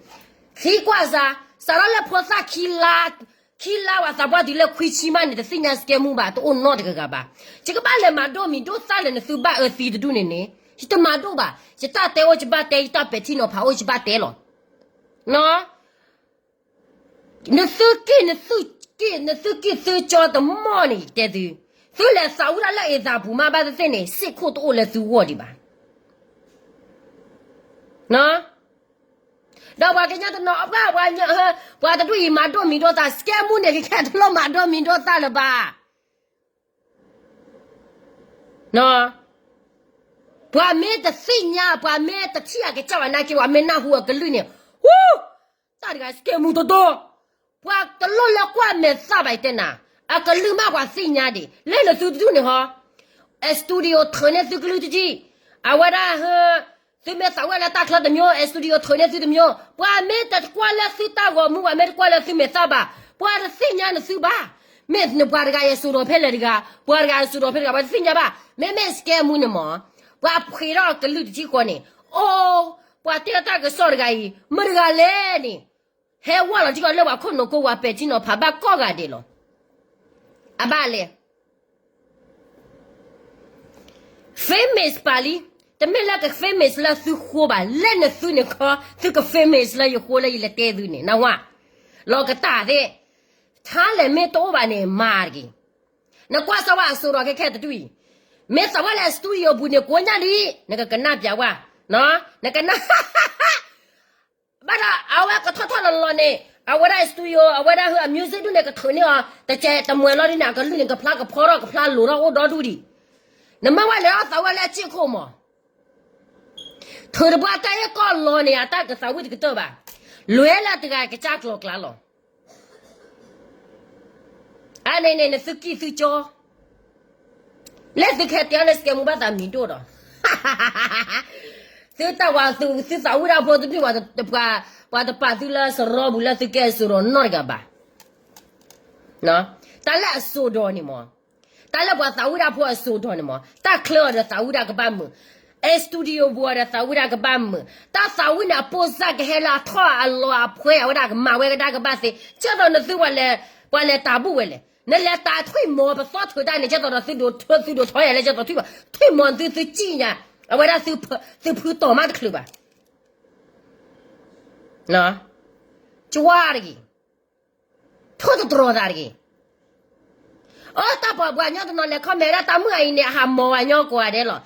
သံကွၢ်စၢ်, စးထီၣ်လၢဖိသၣ်ခံလါ, ခံလါဝဲသးပှၢ်တုၤလၢခွံဆံမးန့ၣ် တသ့ၣ်ညါစကဲမူဘၣ်, တအိၣ်နီတဂၤဂၤဘၣ်. ယကဘၣ်လဲၤမၤဒိၣ်မံၤဒိၣ်သၣ်လၢနသုဘၣ်အၢသံတဒူၣ်န့ၣ်န့ၣ်, ယတမၤဒိၣ်ဘၣ်. ယတၢ်တဲအိၣ်ယဘၣ်တဲ, ယတၢ်ပဲာ်ထံနီၤဖးအိၣ်ယဘၣ်တဲလီၤ. နီၢ် နသုက့ၣ်, နသုက့ၣ်, နသုက့ၣ်သုကၠီတမီၢ်န့ၣ် ယတဲသု, သုလဲၤသးဝံၣ်တၢ်လၢအ့ၣ်သးပူၤမးဘၣ်သ့ၣ်သ့ၣ်န့ၣ် စ့ၢ်ခိၣ်တအိၣ်လၢသုဂီၢ်ဒံးဘၣ်. ဒီးပှၤကညီတနီၤအပှၢ်, ပှၤတဒူၣ်အံၤမၤဒိၣ်မံၤဒိၣ်သၣ်, စကဲမူန့ၣ် ကခဲတလိၣ်မၤဒိၣ်မံၤဒိၣ်သၣ်လၢၤဘၣ်. ပှၤမ့ၢ်တသ့ၣ်ညါ, ပှၤမ့ၢ်တထံၣ်အကစၢ်ဘၣ်နာ်က့ ပှၤမ့ၢ်နၢ်ဟူအကလုၢ်န့ၣ်, ဟူ, တၢ်တဂၤစကဲမူတဒိၣ်, ပှၤတလိၣ်လၢကွၢ်မဲာ်သၣ်ဘၣ်အံၤတဲနၤ, အကလုၢ်မးပှၤသ့ၣ်ညါဒံး လၢနသုတဒူၣ်န့ၣ်ဟီ, အ studio ထုးန့ၢ်သုကလုၢ်တထံၣ်, အဝဲဒၣ်ဟၢ သုမ့ၢ်သးဝဲလၢတၢ်ချၢတမျိုး အ studio ထုးန့ၢ်သုတမျိုး, ပှၤမ့ၢ်တကွၢ်လၢသုတၢ်ဂီၤမူ ပှၤမ့ၢ်တကွၢ်လၢသုမဲာ်သၣ်ဘၣ်, ပှၤတသ့ၣ်ညါနသုဘၣ်, မ့ၢ်နပှၤတဂၤအံၤအစိၤဒီးဖဲလဲၣ်တဂၤ, ပှၤတဂၤအစိၤဒီးဖဲတဂၤ ပှၤတသ့ၣ်ညါဘၣ်, မ့မ့ၢ်စကဲမူန့ၣ်မး, ပှၤဖှ့ၤထီၣ်ကလုၢ်တထံၣ်ဃီန့ၣ်, အိ, ပှၤတဲတၢ်ကစီၣ်တဂၤအံၤ မတၤတဂၤလဲၣ်န့ၣ် ဟဲဝဲလီၤထံကီၢ်လၢပှၤခိၣ်နူာ်ကိးဝၤပဲာ်ထံနီၤဖးဘၣ်ကိးဂၤဒဲးလီၤ. အဘၣ်လဲၣ် famous ပာ်လံ, တမ့ၢ်လၢက famous လၢသုဃိဘၣ်, လၢနသုန့ၣ်ခီ သုက famous လၢယဃိလၢယလဲၤတဲသုန့ၣ် နဝဲ, လီၤကတၢ်သ့ၣ်, ထါလဲၣ်မ့ၢ်တအိၣ်ဘၣ်န့ၣ် မၤတက့ၢ်. နကွၢ်စၢၤဝဲအစိၤဒီးခဲခဲတဒူၣ်အံၤ, မ့ၢ်သးဝဲလၢ studio ပူၤန့ၣ် ကိးညါလံ, နကကနၣ်ပျးဝဲ, နကနၣ် ဘၣ်ဒီးအဝဲကထီၣ်ထီၣ်လီၤလီၤန့ၣ် အဝဲဒၣ် studio အဝဲဒၣ်ဟၢအ music ဒူၣ်န့ၣ် ကထုးန့ၢ်အီၤ တကဲတမှဲၤလီၤဒ်န့ၣ် အကလုၢ်န့ၣ် ကဖျါကဖီထီၣ်ကဖျါလိၤထီၣ်အိၣ်ဒီဒူၣ်ဒံး, နမ့ၢ်ဝဲလဲၤထီၣ်သးဝဲလၢအစ့ၢ်ခိၣ်မး, ထုးတပှၢ်တၢ်အ့ၣ်ကီၢ်လီၤန့ၣ် အတၢ်ကသးဝံၣ်တကတၢၢ်ဘၣ်, လဲၤလၢတဂၤကစၢ်ကျိၤကျါလီၤ. အန့ၣ်န့ၣ် နသုကံၢ်သုကၠီ လၢသုခဲတဲအီၤလၢစကဲမူဘၣ်သးမံၤဒိၣ်ဒီး သုတၢ်ဝၤသုသးဝံၣ်တၢ်ဖိတဘ့ၣ် ပှၤတပာ်သုလၢစရီပူၤလၢသုကဲအစိၤဒီးနီတဂၤဘၣ်. တၢ်လၢအစိၤဒီးန့ၣ်မး, တၢ်လၢပှၤသးဝံၣ်တၢ်ဖိအစိၤဒီးန့ၣ်မး တၢ်ချၢအီၤဒီးသးဝံၣ်တၢ်ကဘၣ်မုာ်, အ studio ပူၤအီၤဒီးသးဝံၣ်တၢ်ကဘၣ်မုာ်, တၢ်သးဝံၣ်န့ၣ် အပိၢ်စၢ်ကဟဲလၢအထီၣ်အလီၤအဖှဲအဝဲဒၣ်ကမၤဝဲကဒါကဘၣ်သ့, ကဲသိးနသုပှၤလဲၤ, ပှၤလဲၤတၢ်ဘူၣ်ဝဲလဲၣ်, နလဲၤတၢ်ထွံၣ်မီၤပသီထုးတၢ်န့ၣ် ကဲသိးဒီးသုဒိးထီယၤလၢကဲသိးထွံၣ်မီၤ, ထွံၣ်မီၤသုသုကံၣ်ညါ, အဝဲဒၣ်သုဖုတီၤမးတချုးဘၣ် ကၠွါတဂ့ၤ, ထိၣ်တတြီၤသးတဂ့ၤ. အတၢ်ပှၤပှၤညီတနီၤလဲၤ comment ဒၣ်တၢ်မုၣ်ဂၤအံၤန့ၣ် အဟးမီၤဝဲညီကိးဂၤဒဲးလီၤ.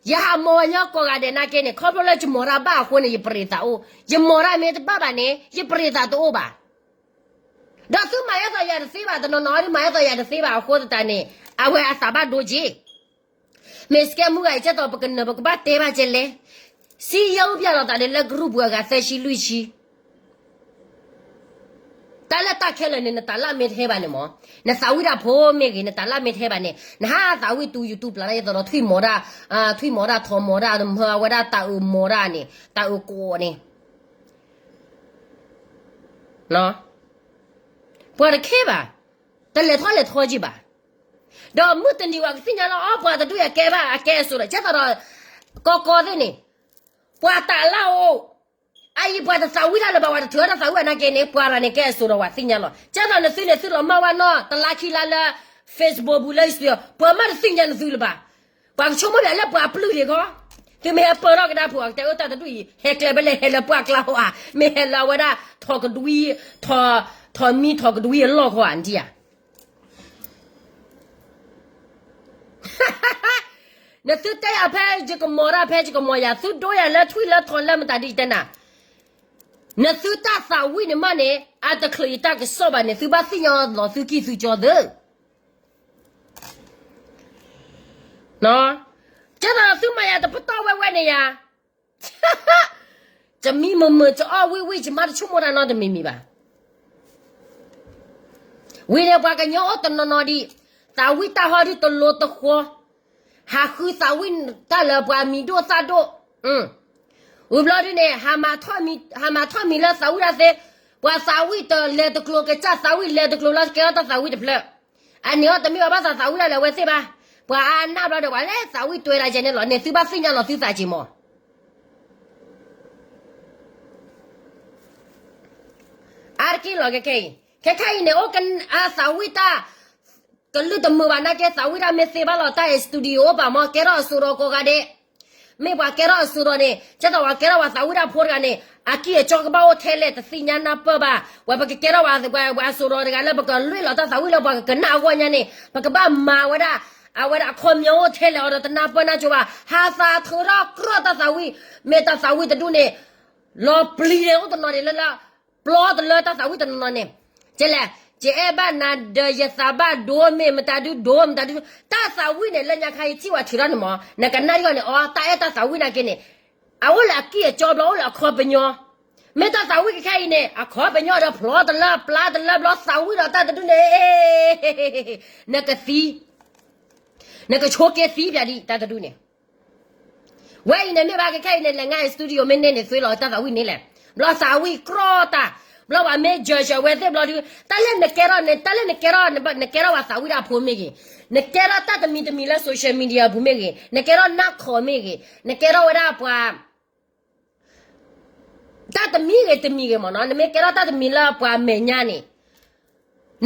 ယဟးမီၤဝဲညီကိးဂၤဒဲးနာ်က့န့ၣ် ခီဖျိလၢယမီၤတၢ်ဘၣ်အဃိန့ၣ် ယပရ့ၤသးအိၣ်, ယမီၤတၢ်မ့ၢ်တဘၣ်ဘၣ်န့ၣ် ယပရ့ၤသးတအိၣ်ဘၣ်. ဒီးသုမၤယဲသိးယၤတသ့ဘၣ်, တနီၤနီၤဒုးမၤယဲသိးယၤတသ့ဘၣ်အဃိသတးန့ၣ် အဝဲအသးဘၣ်ဒိက့ၤ မ့ၢ်စကဲမုၢ်ဂၤအံၤ ကဲသိးပကနၢၤပကဘၣ်တဲဘၣ်ကဲလဲၣ်. စံယိပျၢ်လီၤသးဒီးလၢကရူၢ်ပူၤအဂၤသၢဆံလွံၢ်ဆံ, တၢ်လၢတၢ်ခဲလၢာ်န့ၣ် နတၢ်လၢမ့ၢ်တဟဲဘၣ်န့ၣ်မး, နသးဝံၣ်တၢ်ဖိမ့ၢ်ဂ့ၤ နတၢ်လၢမ့ၢ်တဟဲဘၣ်န့ၣ် နဟးသးဝံၣ်တူယူၤတူပျၢ်လၢယသိးဒီးထွံၣ်မီၤဒၣ်, ထွံၣ်မီၤဒၣ် ထိးမီၤဒၣ် မၢအဝဲဒၣ်တၢ်အုးမီၤဒၣ်န့ၣ် တၢ်အုးကိးန့ၣ် ပှၤတခဲဘၣ်, တလဲၤထီၣ်လဲၤထီက့ၤဘၣ်. ဒီးမုၢ်တနံၤဝဲကသ့ၣ်ညါလီၤ အီ ပှၤတဒူၣ်အကဲဘၣ်အကဲအစိၤဒီး ကဲသိးဒီး ကီကီသ့ၣ်န့ၣ် ပှၤတၢ်လၢအိၣ်, အအံၤပှၤတသးဝံၣ်တၢ်လၢၤဘၣ် ပှၤတထုးတၢ်သးဝံၣ်နာ်က့န့ၣ် ပှၤရၤန့ၣ်ကဲအစိၤဒီးပှၤသ့ၣ်ညါလီၤ. ကဲသိးနသုန့ၣ် သုလီၤမၢ်ဝဲနီၢ်တလါခံလါလၢ Facebook ပူၤလၢအံၤ ပှၤမ့ၢ်တသ့ၣ်ညါနသုလၢၤဘၣ်. ပှၤကဆိကမိၣ်ဒၣ်လၢပှၤပျုၢ်ဒံးခီ, သုမ့ၢ်ဟဲပၢၢ်ထီၣ်ကဒါဖိ အကတဲအၢတၢ်တဒူၣ်အံၤ ဟဲကျဲဖဲလဲၣ် ဟဲလၢပှၢ်ကျါဟီဧါ, မ့ၢ်ဟဲလၢအဝဲဒၣ် ထိးကဒွံ, ထိးမံထိးကဒွံအလီၢ်ခီဧါ နထံၣ်ဧါ. နသုတဲယၤဖဲယကမီၤတၢ်ဖဲယကမီၤယၤ သုဒိယၤလၢထွံၣ်လၢထိးလၢမတၤဒ်ယတဲနၤ, နသုတၢ်သးဝံၣ်န့ၣ်မးန့ၣ် အတချုးယတၢ်ကစီၣ်ဘၣ်န့ၣ် သုဘၣ်သ့ၣ်ညါလီၤသုကံၢ်သုကၠီသ့ ကဲသိးသုမၤယၤတပတီၢ်ဝဲဝဲန့ၣ်ယၤ, ယမံမုာ်မုာ် ယအီၣ်ဝံၣ်ဝံၣ် ယမါတဆိကမိၣ်တၢ်နီတမံၤမံၤဘၣ်. ဝံၤန့ၣ်ပှၤကညီအိၣ်တနီၤနီၤဒံး, သးဝံၣ်တၢ်ဟီဒုးတလိၤတဃီ, ဟးဃုသးဝံၣ်တၢ်လၢပှၤမံၤဒိၣ်သၣ်ဒိၣ်, ဝံၤဘျီဒုးန့ၣ် ဟးမၤထီၣ်မံၤလၢသးဝံၣ်တၢ်သ့, ပှၤသးဝံၣ်တလဲၤတကျိၤကစၢ်သးဝံၣ်လဲၤတကျိၤလၢကဲထီၣ်တၢ်သးဝံၣ်တဖျၢၣ်, အန့ၣ်အီၤတမ့ၢ်ဘၣ်ဘၣ်သးသးဝံၣ်တၢ်လၢအဝဲသ့ၣ်ဘၣ်, ပှၤအါနၢ်ဘျီဒီးပှၤလၢသးဝံၣ်တွဲဒၣ်ကဲန့ၣ်လီၤန့ၣ် သုဘၣ်သ့ၣ်ညါလီၤသုသးက့ၤမး အါတက့ၢ်လီၤခဲခဲအံၤ, ခဲခဲအံၤန့ၣ် အိၣ်ကသးဝံၣ်တၢ် ကလုၢ်တမုာ်ဘၣ်နာ်က့ သးဝံၣ်တၢ်မ့ၢ်သ့ဘၣ်လီၤ တၢ်အဲ studio အိၣ်ဘၣ်မး ကဲထီၣ်အစိၤဒီးကိးဂၤဒဲး, မ့ၢ်ပှၤကဲထီၣ်အစိၤဒီးန့ၣ် ကဲသိးပှၤကဲထီၣ်ပှၤသးဝံၣ်တၢ်ဖိတဂၤန့ၣ် အကံၢ်အကၠီကဘၣ်အိၣ်ထဲလဲၣ် တသ့ၣ်ညါနၢ်ပၢၢ်ဘၣ်, ဝဲပကကဲထီၣ်ပှၤအစိၤဒီးတဂၤလၢပကလွ့ၢ်လီၤတၢ်သးဝံၣ်လၢပှၤကကနၣ်အဂီၢ်ညါန့ၣ် ပကဘၣ်မၤဝဲဒၣ်, အဝဲဒၣ်အခီပညီအိၣ်ထဲလဲၣ်အီၤဒီးတနၢ်ပၢၢ်နၢ်ကၠိဘၣ်, ဟးသးထုးထီၣ်ကြီတၢ်သးဝံၣ်, မ့ၢ်တၢ်သးဝံၣ်တဒူၣ်န့ၣ် လီၤပျံၤန့ၣ်အိၣ်တနီၤန့ၣ်လၢလၢ ပျီတလၢတၢ်သးဝံၣ်တနီၤနီၤန့ၣ်, ကဲလဲၣ်, ယအဲၣ်ဘၣ်နၤဒီးယသးဘၣ်ဒိမ့ၢ်မတၤဒုဒိမတၤဒု, တၢ်သးဝံၣ်န့ၣ် လၢညါခါအံၤထံၣ်ဝဲထုးထီၣ်န့ၣ်မး နကနၣ်ဒ်အီၤန့ၣ် အီ တၢ်အဲၣ်တၢ်သးဝံၣ်နာ်က့န့ၣ်, အအိၣ်လၢအကံၢ်အကၠီဘျီ အိၣ်လၢအခီပညီ, မ့ၢ်တၢ်သးဝံၣ်ကခဲအံၤန့ၣ် အခီပညီဒီးဖျီတလၢပျါတလၢဘျီသးဝံၣ်ဒီးတၢ်တဒုန့ၣ် နကသံ, နကဆိးက့သံပၠးဒံးတၢ်တဒုန့ၣ် ဝဲအံၤန့ၣ်မ့ၢ်ဘၣ်ကခဲအံၤန့ၣ် လဲၤငါအံၤ studio မ့ၢ်န့ၢ်န့ၣ် သွ့လီၤတၢ်သးဝံၣ်န့ၣ်လဲၣ်. ဘျီသးဝံၣ်ကြီတၢ်, ဘျီပှၤမ့ၢ် judge အဝဲသ့ၣ်ဘျီဒု, တၢ်လၢနကဲထီၣ်န့ၣ် တၢ်လၢနကဲထီၣ်, နကဲထီၣ်ပှၤသးဝံၣ်တၢ်ဖိမ့ၢ်ဂ့ၤ, နကဲထီၣ်တၢ်တမံၤတမံၤလၢ social media အပူၤမ့ၢ်ဂ့ၤ, နကဲထီၣ်နၢ်ခီမ့ၢ်ဂ့ၤ, နကဲထီၣ်ဝဲဒၣ်ပှၤ တၢ်တမံၤဂ့ၤတမံၤဂ့ၤမ့ၢ်နီၤ, နမ့ၢ်ကဲထီၣ်တၢ်တမံၤလၢပှၤမဲာ်ညါန့ၣ်,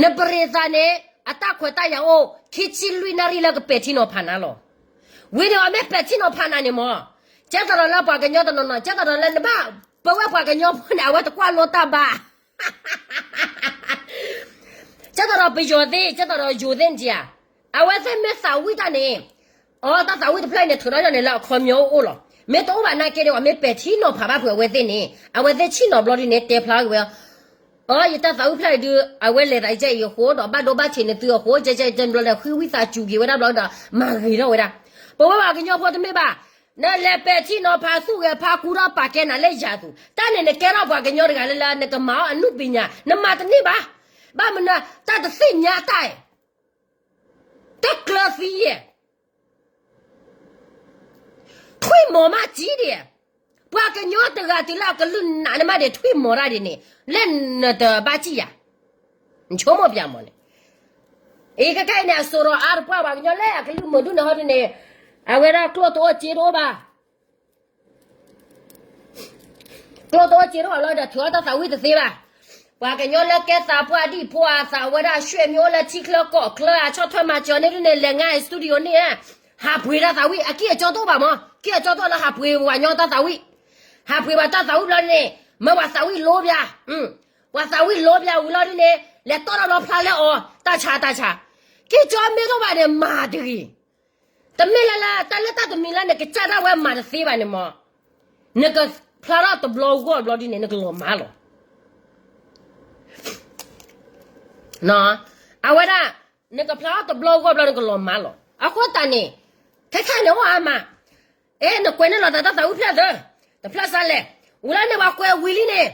နပရံးသးန့ၣ် အတၢ်ခွဲးတၢ်ယာ်အိၣ် ခံဆံလွံၢ်နၣ်ရံၣ်လၢကပဲာ်ထံနီၤဖးနၤလီၤ. ဝံၤန့ၣ်အီၤမ့ၢ်ပဲာ်ထံနီၤဖးနၤန့ၣ်မ့ၢ်, ကဲသးဒီးလၢပှၤကညီတနီၤနီၤ, ကဲသးဒီးလၢနဘၣ်, ပဝဲပှၤကညီဖိန့ၣ် အဝဲတကွၢ်လိတၢ်ဘၣ် ကဲသးဒီးပယီၤသ့ၣ်, ကဲသးဒီးယိၤသ့ၣ်န့ၣ်ဧါ, အဝဲသ့ၣ်မ့ၢ်သးဝံၣ်တၢ်န့ၣ်, အတၢ်သးဝံၣ်တဖျၢၣ်အံၤန့ၣ် ထုးထီၣ်ယီၤန့ၣ်လၢအခီပညီအိၣ်လီၤ. မ့ၢ်တအိၣ်ဘၣ်နာ်က့ဒီး အဝဲမ့ၢ်ပဲာ်ထံနီၤဖးဘၣ်ဖုးအဝဲသ့ၣ်န့ၣ် အဝဲသ့ၣ်ဆ့ၣ်နီၤဘျီဒုန့ၣ် တဲဖျါက့ၤဝဲ, အ ယတၢ်သးဝံၣ်ဖျၢၣ်အံၤဒုး အဝဲလဲၤသးအံၤကဲအံၤအဃိဒီး ဘၣ်ဒိဘၣ်ထံးနသုအဃိ ကဲကဲတဘျီဒီး ဃုဝံသးစူၤက့ၤဝဲဒၣ်ဘျီဒီး မၤဂ့ၤထီၣ်ဝဲဒၣ်. ပဝဲပှၤကညီဖိတမ့ၢ်ဘၣ်, နလဲၤပဲာ်ထံနီၤဖးသူၣ်ဂဲၤဖးကူထီၣ်ပာ်ကဲနၤလၢယၤသူၣ်, တၢ်န့ၣ်နကဲထီၣ်ပှၤကညီတဂၤလၢလၢ နကမၤအီၣ်အနုပညာ နမၤတန့ၢ်ဘၣ်. ဘၣ်မနုၤ တၢ်တသ့ၣ်ညါတၢ်, တၢ်ကျၢၤသံယဲၢ် ထွံၣ်မီၤမးကံဒံး, ပှၤကညီတဂၤတုၤလၢအကလုၢ်နးနမးဒံး ထွံၣ်မီၤတၢ်ဒံးန့ၣ် လၢနတဘၣ်စံၣ်ယၤ, နဆိကမိၣ်ပၠးမီၤန့ၣ်, အံၤခဲခဲအံၤန့ၣ် အစိၤဒီးအါတပှၢ်ပှၤကညီလၢအကလုၢ်မုာ်ဒူၣ်န့ၣ်ဟီဒုန့ၣ်, အဝဲဒၣ်ကျိၣ်တအိၣ်စ့တအိၣ်ဘၣ် ကျိၣ်တအိၣ်စ့တအိၣ်ဘၣ်လီၤဒီး ထုးအီၣ်တၢ်သးဝံၣ်တသ့ဘၣ်. ပှၤကညီလၢကဲသးပှၢ်ဒံၣ်ဖိအသး အဝဲဒၣ်ရွှေ့မျိုးလၢထံချၢကီၢ်ချၢ အဆီၣ်ထွဲမၤစၢၤန့ၣ်ဒုန့ၣ် လဲၤငါအံၤ studio န့ၣ်, ဟးပှ့ၤတၢ်သးဝံၣ် အကံၢ်အကီတအိၣ်ဘၣ်မး, ကံၢ်အကီတအိၣ်လၢဟးပှ့ၤပှၤကညီတၢ်သးဝံၣ်, ဟးပှ့ၤပှၤတၢ်သးဝံၣ်ဘျီန့ၣ် မ့ၢ်ပှၤသးဝံၣ်လိပၠး, ပှၤသးဝံၣ်လိပၠးဝံၤလီၤဒုန့ၣ် လဲၤတီၢ်ထီၣ်ဘျီဖျါလၢအီၤ တၢ်ဆါတၢ်ဆါ, ကံၢ်ကီမ့ၢ်တအိၣ်ဘၣ်န့ၣ် မၤတဂ့ၤ တမ့ၢ်လၢလၢ တၢ်လၢတၢ်တမံၤလၢနကစၢ်ဒၣ်ဝဲမၤတသ့ဘၣ်န့ၣ်မး, နကဖျါထီၣ်တဘျီဂီၢ်ဘျီဒ်န့ၣ် နကလီၤမၢ်လီၤ. အဝဲဒၣ် နကဖျါထီၣ်တဘျီဂီၢ်ဘျီ နကလီၤမၢ်လီၤ. အဃိသတးန့ၣ် ခဲခဲန့ၣ်အိၣ်အါမး, အဲ နကွဲးန့ၢ်လီၤသးတၢ်သးဝံၣ်ဖျၢၣ်သၢ, တဖျၢၣ်စးလဲၣ်, ဝံၤလၢန့ၣ်ပှၤကွဲးဝံၤလံန့ၣ်,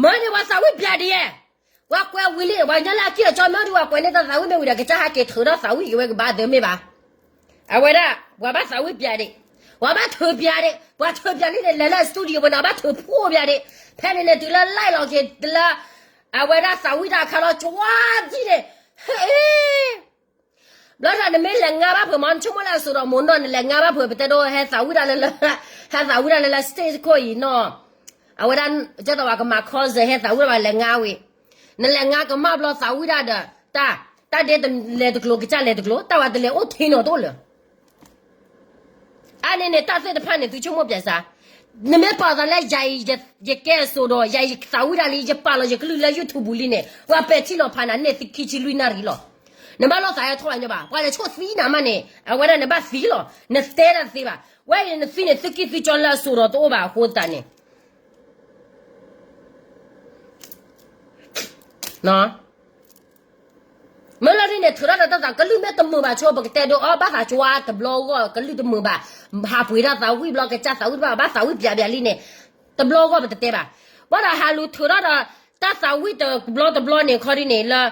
မၢန့ၣ်ပှၤသးဝံၣ်ပၠးဒံးဧါ ပှၤကွဲးဝံၤလံ ပှၤကညီလၢအကံၢ်အကီမ့ၢ်ဒုး ပှၤကွဲးန့ၢ်တၢ်သးဝံၣ်မ့ၢ်ဝံၤဒီး ကစၢ်ဟဲက့ၤထုးထီၣ်သးဝံၣ်က့ၤဝဲကဘၣ်သၢမ့ၢ်ဘၣ်. အဝဲဒၣ် ပှၤဘၣ်သးဝံၣ်ပၠးဒံး, ပှၤဘၣ်ထုးပၠးဒံး, ပှၤထုးပၠးလံန့ၣ် လဲၤလၢ studio ပူၤန့ၣ် အဘၣ်ထုးဖှိၣ်ပၠးဒံး, ဖဲန့ၣ်န့ၣ် တုၤလၢ live လီၤက့ၤလၢ အဝဲဒၣ်သးဝံၣ်တၢ်အခါလီၤ ကဝါဒ်န့ၣ်, ဟ့ၣ် ဘျီတၢ်နမ့ၢ်လဲၤငါဘၣ်ဖုးမး နဆိကမိၣ်လၢအစိၤဒီးမိၢ်နီၢ် နလဲၤငါဘၣ်ဖုး ပတဲဒိ ဟဲသးဝံၣ်တၢ်လၢလၢ ဟဲသးဝံၣ်တၢ်လၢလၢ stage ခိၣ်အံၤနီၤ, အဝဲဒၣ် ကဲသိးပှၤကမၤ concert ဟဲသးဝံၣ်တၢ်ဘၣ်လဲၤငါဝံၤ, နလဲၤငါကမၣ်ဘျီသးဝံၣ်တၢ်ဒီး တၢ် တၢ်ဒဲတလဲၤတကျိၤ ကစၢ်လဲၤတကျိၤ တၢ်ဝဲတလဲၤအိၣ်ထံနီၤတအိၣ်လၢ အါန့ၣ်န့ၣ် တၢ်သ့ၣ်တဖၣ်န့ၣ် သုဆိကမိၣ်ပၠးစ့ၢ်, နမ့ၢ်ပာ်သးလၢယၤအံၤ ယကဲအစိၤဒီး ယၤအံၤသးဝံၣ်တၢ်လံ ယပာ်လီၤယကလုၢ်လၢ YouTube ပူၤလံန့ၣ် ပှၤပဲာ်ထံနီၤဖးနၤန့ၢ်ခံဆံလွံၢ်နၣ်ရံၣ်လီၤ. နဘၣ်လိာ်သးဟဲထီၣ်ဘၣ်ညီဘၣ် ပှၤလဲၤဆိၣ်သံနၤမးန့ၣ် အဝဲဒၣ်နဘၣ်သံလီၤ နတဲတၢ်တသ့ဘၣ်. ဝဲအံၤန့ၣ် နသံန့ၣ် သုကံၢ်သုကီလၢအစိၤဒီးတအိၣ်ဘၣ်အဃိသတးန့ၣ် မ့ၢ်လၢဒ်န့ၣ် ထုးထီၣ်ဒီးတၢ်သး ကလုၢ်မ့ၢ်တမုာ်ဘၣ်ဆိ ပကတဲဒိအီၤ ဘၣ်သးကွါတဘျီဂီၢ် ကလုၢ်တမုာ်ဘၣ်, ဟးပှ့ၤတၢ်သးဝံၣ်ဘျီ ကစၢ်သးဝံၣ်တဘၣ် ဘၣ်သးဝံၣ်ပၠးပၠးလံန့ၣ် တဘျီဂီၢ်ပတတဲဘၣ်. ဘၣ်ဒီးဟးလူၤထုးထီၣ်ဒီး တၢ်သးဝံၣ်တဘျီတဘျီန့ၣ် ခီဒ်န့ၣ်လၢ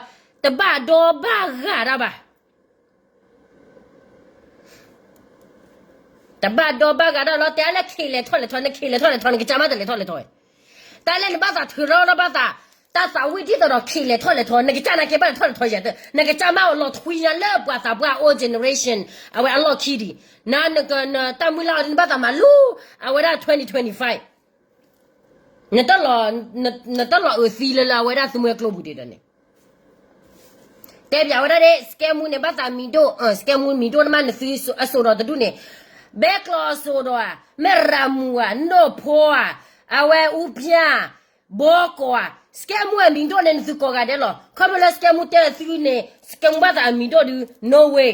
တဘၣ်ဒီဘၣ်ဂာ်တၢ်ဘၣ် တဘၣ်ဒီဘၣ်ဂာ်ဒီးလီၤ တဲလၢခံးလဲၤထီၣ်လဲၤထီ နခံးလဲၤထီၣ်လဲၤထီ နကစၢ်မးတလဲၤထီၣ်လဲၤထီ, တၢ်လၢနဘၣ်သးထုးထီၣ်ဒီးဘၣ်သး, တၢ်သးဝံၣ်ဒ်သိးဒီးခံးလဲၤထီၣ်လဲၤထီ နကစၢ်နာ်က့ဘၣ်လဲၤထီၣ်လဲၤထီယဲၢ်, နကစၢ်မးအလီၤထွံညါလၢပှၤသးပှၢ်အိၣ် generation အဝဲအလီၢ်ခံဒံး, နတၢ်မုၢ်လၢ်အီၤဒ်နဘၣ်သးမၤလူၤ, အဝဲဒၣ် twenty twenty-five နတၢ်လီၤအုးသံလၢလၢအဝဲဒၣ်သုးမုၢ်ကျိပူၤဒံးဒီးန့ၣ် တဲပၠးဝဲဒၣ်ဒ် စကဲမူန့ၣ် ဘၣ်သးမံၤဒိၣ်, စကဲမူမံၤဒိၣ်နမး နသုအစိၤဒီးတဒူၣ်န့ၣ်, ဘဲကျိးအစိၤဒီးဧါ, မ့ၢ်ရၤမူၤဧါ, နိၣ်ဖိဧါ, အဝဲအူပျၢ်, ဘီကီးဧါ, စကဲမူအမံၤဒိၣ်န့ၣ် နသုကိးဂၤဒဲးလီၤ. ခီဖျိလၢစကဲမူတဲသုန့ၣ် စကဲမူဘၣ်သးအမံၤဒိၣ်ဒုး no way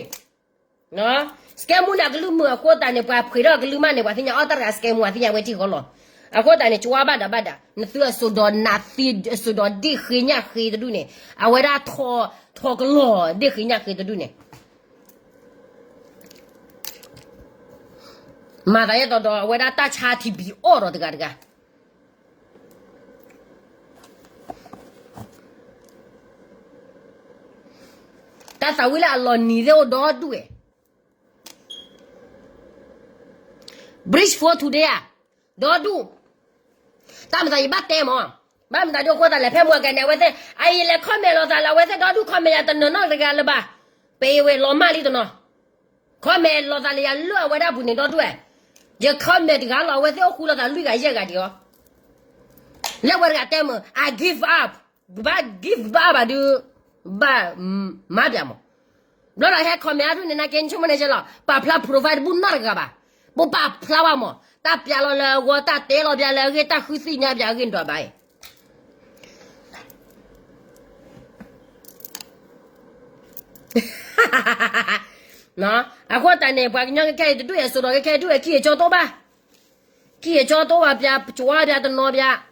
စကဲမူန့ၣ်အကလုၢ်မုာ်အဃိသတးန့ၣ် ပှၤဖှ့းထီၣ်အကလုၢ်မးန့ၣ် ပှၤသ့ၣ်ညါအီၣ်တၢ်တဂၤ စကဲမူ ပှၤသ့ၣ်ညါဝဲထံၣ်ဃီလီၤ. အဃိသတးန့ၣ် ကဝါဘၣ်ဒးဘၣ်ဒး နသုအစိၤဒီးနးသံ အစိၤဒီးဒ့ၣ်ဃ့ညၣ်ဃ့တဒူၣ်န့ၣ် အဝဲဒၣ် ထီကလီၤဒ့ၣ်ဃ့ညၣ်ဃ့တဒူၣ်န့ၣ် မၤသးယဲၢ်တီၤဒီးအဝဲဒၣ်တၢ်ဆါထံဘံၤအီၣ်ဒီးတဂၤတဂၤ က တၢ်သးဝံၣ်လၢအလီၤနံၤသ့ၣ်အိၣ်ဒီဒူၣ်ဝဲ Bridge four today ဧါ, ဒီဒူၣ်, တၢ်မၤသးယဘၣ်တဲမး, ဘၣ်မနုၤဒ်အဃိသးလဲၣ် ဖဲမုၢ်ဂၤန့ၣ် အဝဲသ့ၣ် အအံၤလဲၤ comment လိာ်သးလၢအဝဲသ့ၣ်ဒီဒူၣ် comment ယၤတနီၤနီတဂၤလၢၤဘၣ်, ပအံၤဝဲလီၤမၢ်လံတနီၤ, comment လိာ်သးလၢယၤလၢအဝဲဒၣ်ပူၤန့ၣ်ဒီဒူၣ်ဧါ, ယ comment တဂၤလီၤ အဝဲသ့ၣ်အိၣ်ဃူလိာ်သးလွံၢ်ဂၤယဲၢ်ဂၤဒံးအီၤ, လၢဝဲတဂၤတဲမုၢ် I give up, ဘၣ် give up ဘၣ်ဒုး, ဘၣ်မၤဘၣ်မး ဘျီဒီးဟဲ comment အါဒူၣ်န့ၣ် နာ်က့ ဆိကမိၣ်န့ၣ်ကလီၤ ပာ်ဖျါ provide တဘူၣ်နီတဂၤဘၣ်, ဘၣ်ပာ်ဖျါဘၣ်မး တၢ်ပျးလီၤလၢအဂီၢ် တၢ်တဲလီၤပျးလၢအဂ့ၢ် တၢ်ဃုသ့ၣ်ညါပျးအဂ့ၢ်ဒွးဘၣ်အံၤ အဃိသတးန့ၣ် ပှၤကညီခဲခဲအံၤတဒူၣ်အံၤ အစိာ်ဒီးခဲခဲအံၤဒူၣ်အံၤ ကံၢ်အကၠီတအိၣ်ဘၣ်, ကံၢ်အကၠီတအိၣ်ဘၣ်ပျး ကၠီပျးတနီၤပျး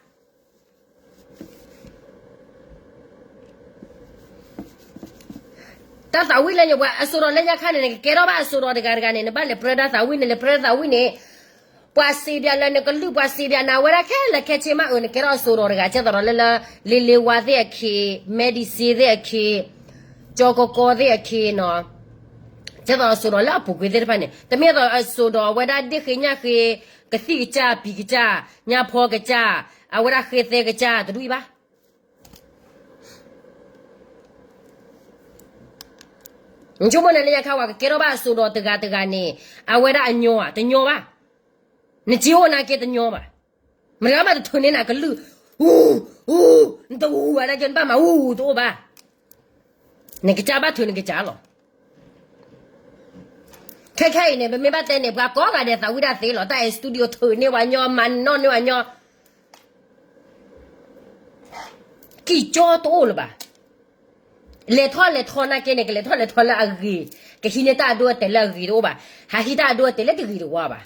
တၢ်သးဝံၣ်လၢညါပှၤအစိာ်ဒီးလၢညါခါန့ၣ် နကကဲထီၣ်ဘၣ်အစိာ်ဒီးတဂၤတဂၤန့ၣ် နဘၣ်လဲၤပြၢတၢ်သးဝံၣ်န့ၣ် လဲၤပြၢတၢ်သးဝံၣ်န့ၣ်, ပှၤစံးပျးလၢနကလုၢ် ပှၤစံးပျးနၤဝဲဒၣ်ခဲလၢာ်ခဲဆ့မးအၢ နကဲထီၣ်အစိာ်ဒီးတဂၤ ကဲသိးဒီးလၢလၢ လ့လ့ဝါသ့ၣ်အခံ, မဲဒံစ့သ့ၣ်အခံ, ကၠီကီကီသ့ၣ်အခံနီၤ, ကဲသိးအစိာ်ဒီးလၢအပူၤကွံာ်သ့ၣ်တဖၣ်န့ၣ် တမ့ၢ်သိးအစိာ်ဒီးအဝဲဒၣ်ဒ့ၣ်ဃ့ညၣ်ဃ့, ကသံၣ်ကစၢ်ပံၤကစၢ်, ညၣ်ဖီကစၢ်, အဝဲဒၣ်ဃ့သဲကစၢ်တဒူၣ်အံၤဘၣ် နဆိကမိၣ်န့ၣ်လၢညါခါ ပှၤကကဲထီၣ်ဘၣ်အစိာ်ဒီးတဂၤတဂၤန့ၣ် အဝဲဒၣ်အညီဧါ, တညီဘၣ်. နစ့အိၣ်နာ်က့တညီဘၣ်. မတၤဂၤမးတထုးန့ၢ်နၤကလုၢ်, အူ, အူ, နတအူဝဲဒၣ်က့ နဘၣ်မၤအူတအိၣ်ဘၣ်. နကစၢ်ဘၣ်ထုးနကစၢ်လီၤ. ခဲခဲအံၤန့ၣ် ပမ့ၢ်ဘၣ်တဲန့ၣ် ပှၤကိးဂၤဒဲးသးဝံၣ်တၢ်သ့လီၤ. တၢ်အဲ studio ထုးန့ၢ်ပှၤညီ မၤနီၣ်န့ၢ်ပှၤညီ ကံၢ်ကၠီတအိၣ်လၢၤဘၣ်. လဲၤထီၣ်လဲၤထီနာ်က့န့ၣ် ကလဲၤထီၣ်လဲၤထီလၢအဂ့ၤ, ကဟံးန့ၢ်တၢ်အဒိအတဲာ်လၢအဂ့ၤတအိၣ်ဘၣ်, ဟးဟံးတၢ်အဒိအတဲာ်လၢတဂ့ၤတဝါဘၣ်.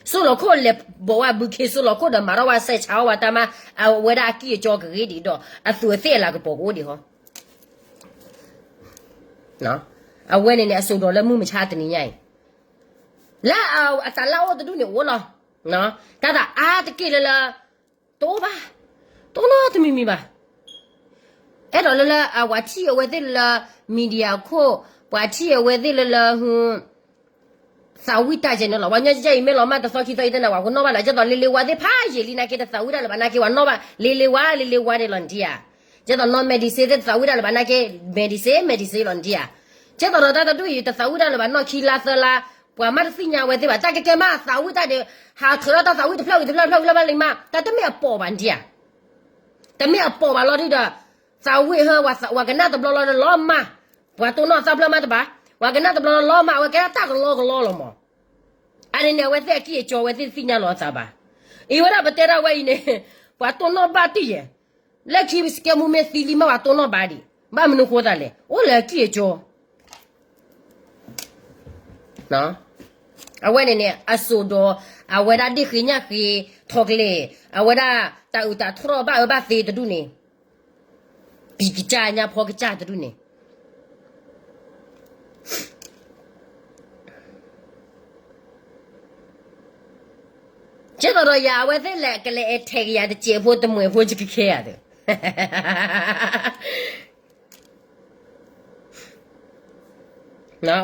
စိၣ်လီၤခိၣ်လဲၤဘိးဝဲဘုခ့ စိၣ်လီၤခိၣ်ဒီးမၤထီၣ်ဝဲစဲးဆါအီၣ်ဝဲတၢ်မါ, အဝဲဒၣ်အကံၢ်အကၠီကဂ့ၤဒံးဒီး အသူးအသ့ၣ်အလၤကပီၤကအိၣ်ဒံးဟီ အဝဲန့ၣ်န့ၣ် အစိာ်ဒီးလၢမုၢ်မဆါတနံၤညါအံၤ, လၢအသးလၢအအိၣ်တဒူၣ်န့ၣ်အိၣ်လီၤ. တၢ်သးအါတက့ၢ်လၢလၢ တအိၣ်ဘၣ်, တအိၣ်နီတမံၤမံၤဘၣ်. အဲၣ်ဒိးလၢလၢအဝဲထံၣ်အဝဲသ့ၣ်လၢလၢ media ခိၣ်, ပှၤထံၣ်အဝဲသ့ၣ်လၢလၢ သးဝံၣ်တၢ်ယဲန့ၣ်လီၤ. ပှၤညီကဲအံၤမ့ၢ်လီၤမၢ်တသီခံသီအံၤတန့ၣ် ပှၤကနီၣ်ဘၣ်လၢၤ. ကဲသိးလ့လ့ဝါသ့ၣ်ဖးယံာ်လံနာ်က့ တသးဝံၣ်တၢ်လၢၤဘၣ်နာ်က့ ပှၤနီၣ်ဘၣ် လ့လ့ဝါ လ့လ့ဝါန့ၣ်လီၤနထံၣ်ဧါ. ကဲသိးနီၢ် မဲဒံစ့သ့ၣ် တသးဝံၣ်တၢ်လၢၤဘၣ်နာ်က့ မဲဒံစ့ မဲဒံစ့လီၤနထံၣ်ဧါ. ကဲသိးဒီးတၢ်တဒူၣ်အံၤ တသးဝံၣ်တၢ်လၢၤဘၣ်နီၢ်ခံလါသၢလါ, ပှၤမ့ၢ်တသ့ၣ်ညါဝဲသ့ၣ်ဘၣ် တၢ်ကဲကဲမးသးဝံၣ်တၢ်ဒီး ဟးထုးထီၣ်တၢ်သးဝံၣ်တဖျၢၣ်ဝံၤတဖျၢၣ်တဖျၢၣ်ဝံၤလၢဘၣ်လံမး တၢ်တမ့ၢ်အပိာ်ဘၣ်နထံၣ်ဧါ. တမ့ၢ်အပိာ်ဘၣ်လီၤဒုဒီး သးဝံၣ်ဟၢ ပှၤကနၣ်တဘျီလီၤလီၤမး, ပှၤတိၢ်နီၣ်သၣ်ဖျၢၣ်မးတဘၣ်, ပှၤကနၣ်တဘျီလီၤလီၤမး အဝဲကဲဒၣ်တၢ်ကလီကလီလီၤမး. အန့ၣ်န့ၣ် အဝဲသ့ၣ်အကံၢ်အကၠီ အဝဲသ့ၣ်တသ့ၣ်ညါလီၤအသးဘၣ်. အံၤဝဲဒၣ်ပတဲဒၣ်ဝဲအံၤန့ၣ် ပှၤတိၢ်နီၣ်ဘၣ်တံၢ်ယဲၢ်, လၢခံစကဲမူမ့ၢ်သံလံမး ပှၤတိၢ်နီၣ်ဘၣ်ဒံး, ဘၣ်မနုၤဃိသးလဲၣ် အိၣ်လၢအကံၢ်အကၠီ အဝဲန့ၣ်န့ၣ် အစိာ်ဒီး အဝဲဒၣ်ဒ့ၣ်ဃ့ညၣ်ဃ့ ထီၣ်ကျဲ, အဝဲဒၣ်တၢ်အုးတၢ်ထီၣ်ဘၣ်အၢဘၣ်သီတဒူၣ်န့ၣ်, ပံၤကစၢ်ညၣ်ဖီကစၢ်တဒူၣ်န့ၣ်, ကဲသိးဒီးယၤအဝဲသ့ၣ်လဲၤကလဲၤအဲၣ်ထဲကယၤတစဲးဖိတမှဲးဖိ ယကခဲယၤဒီး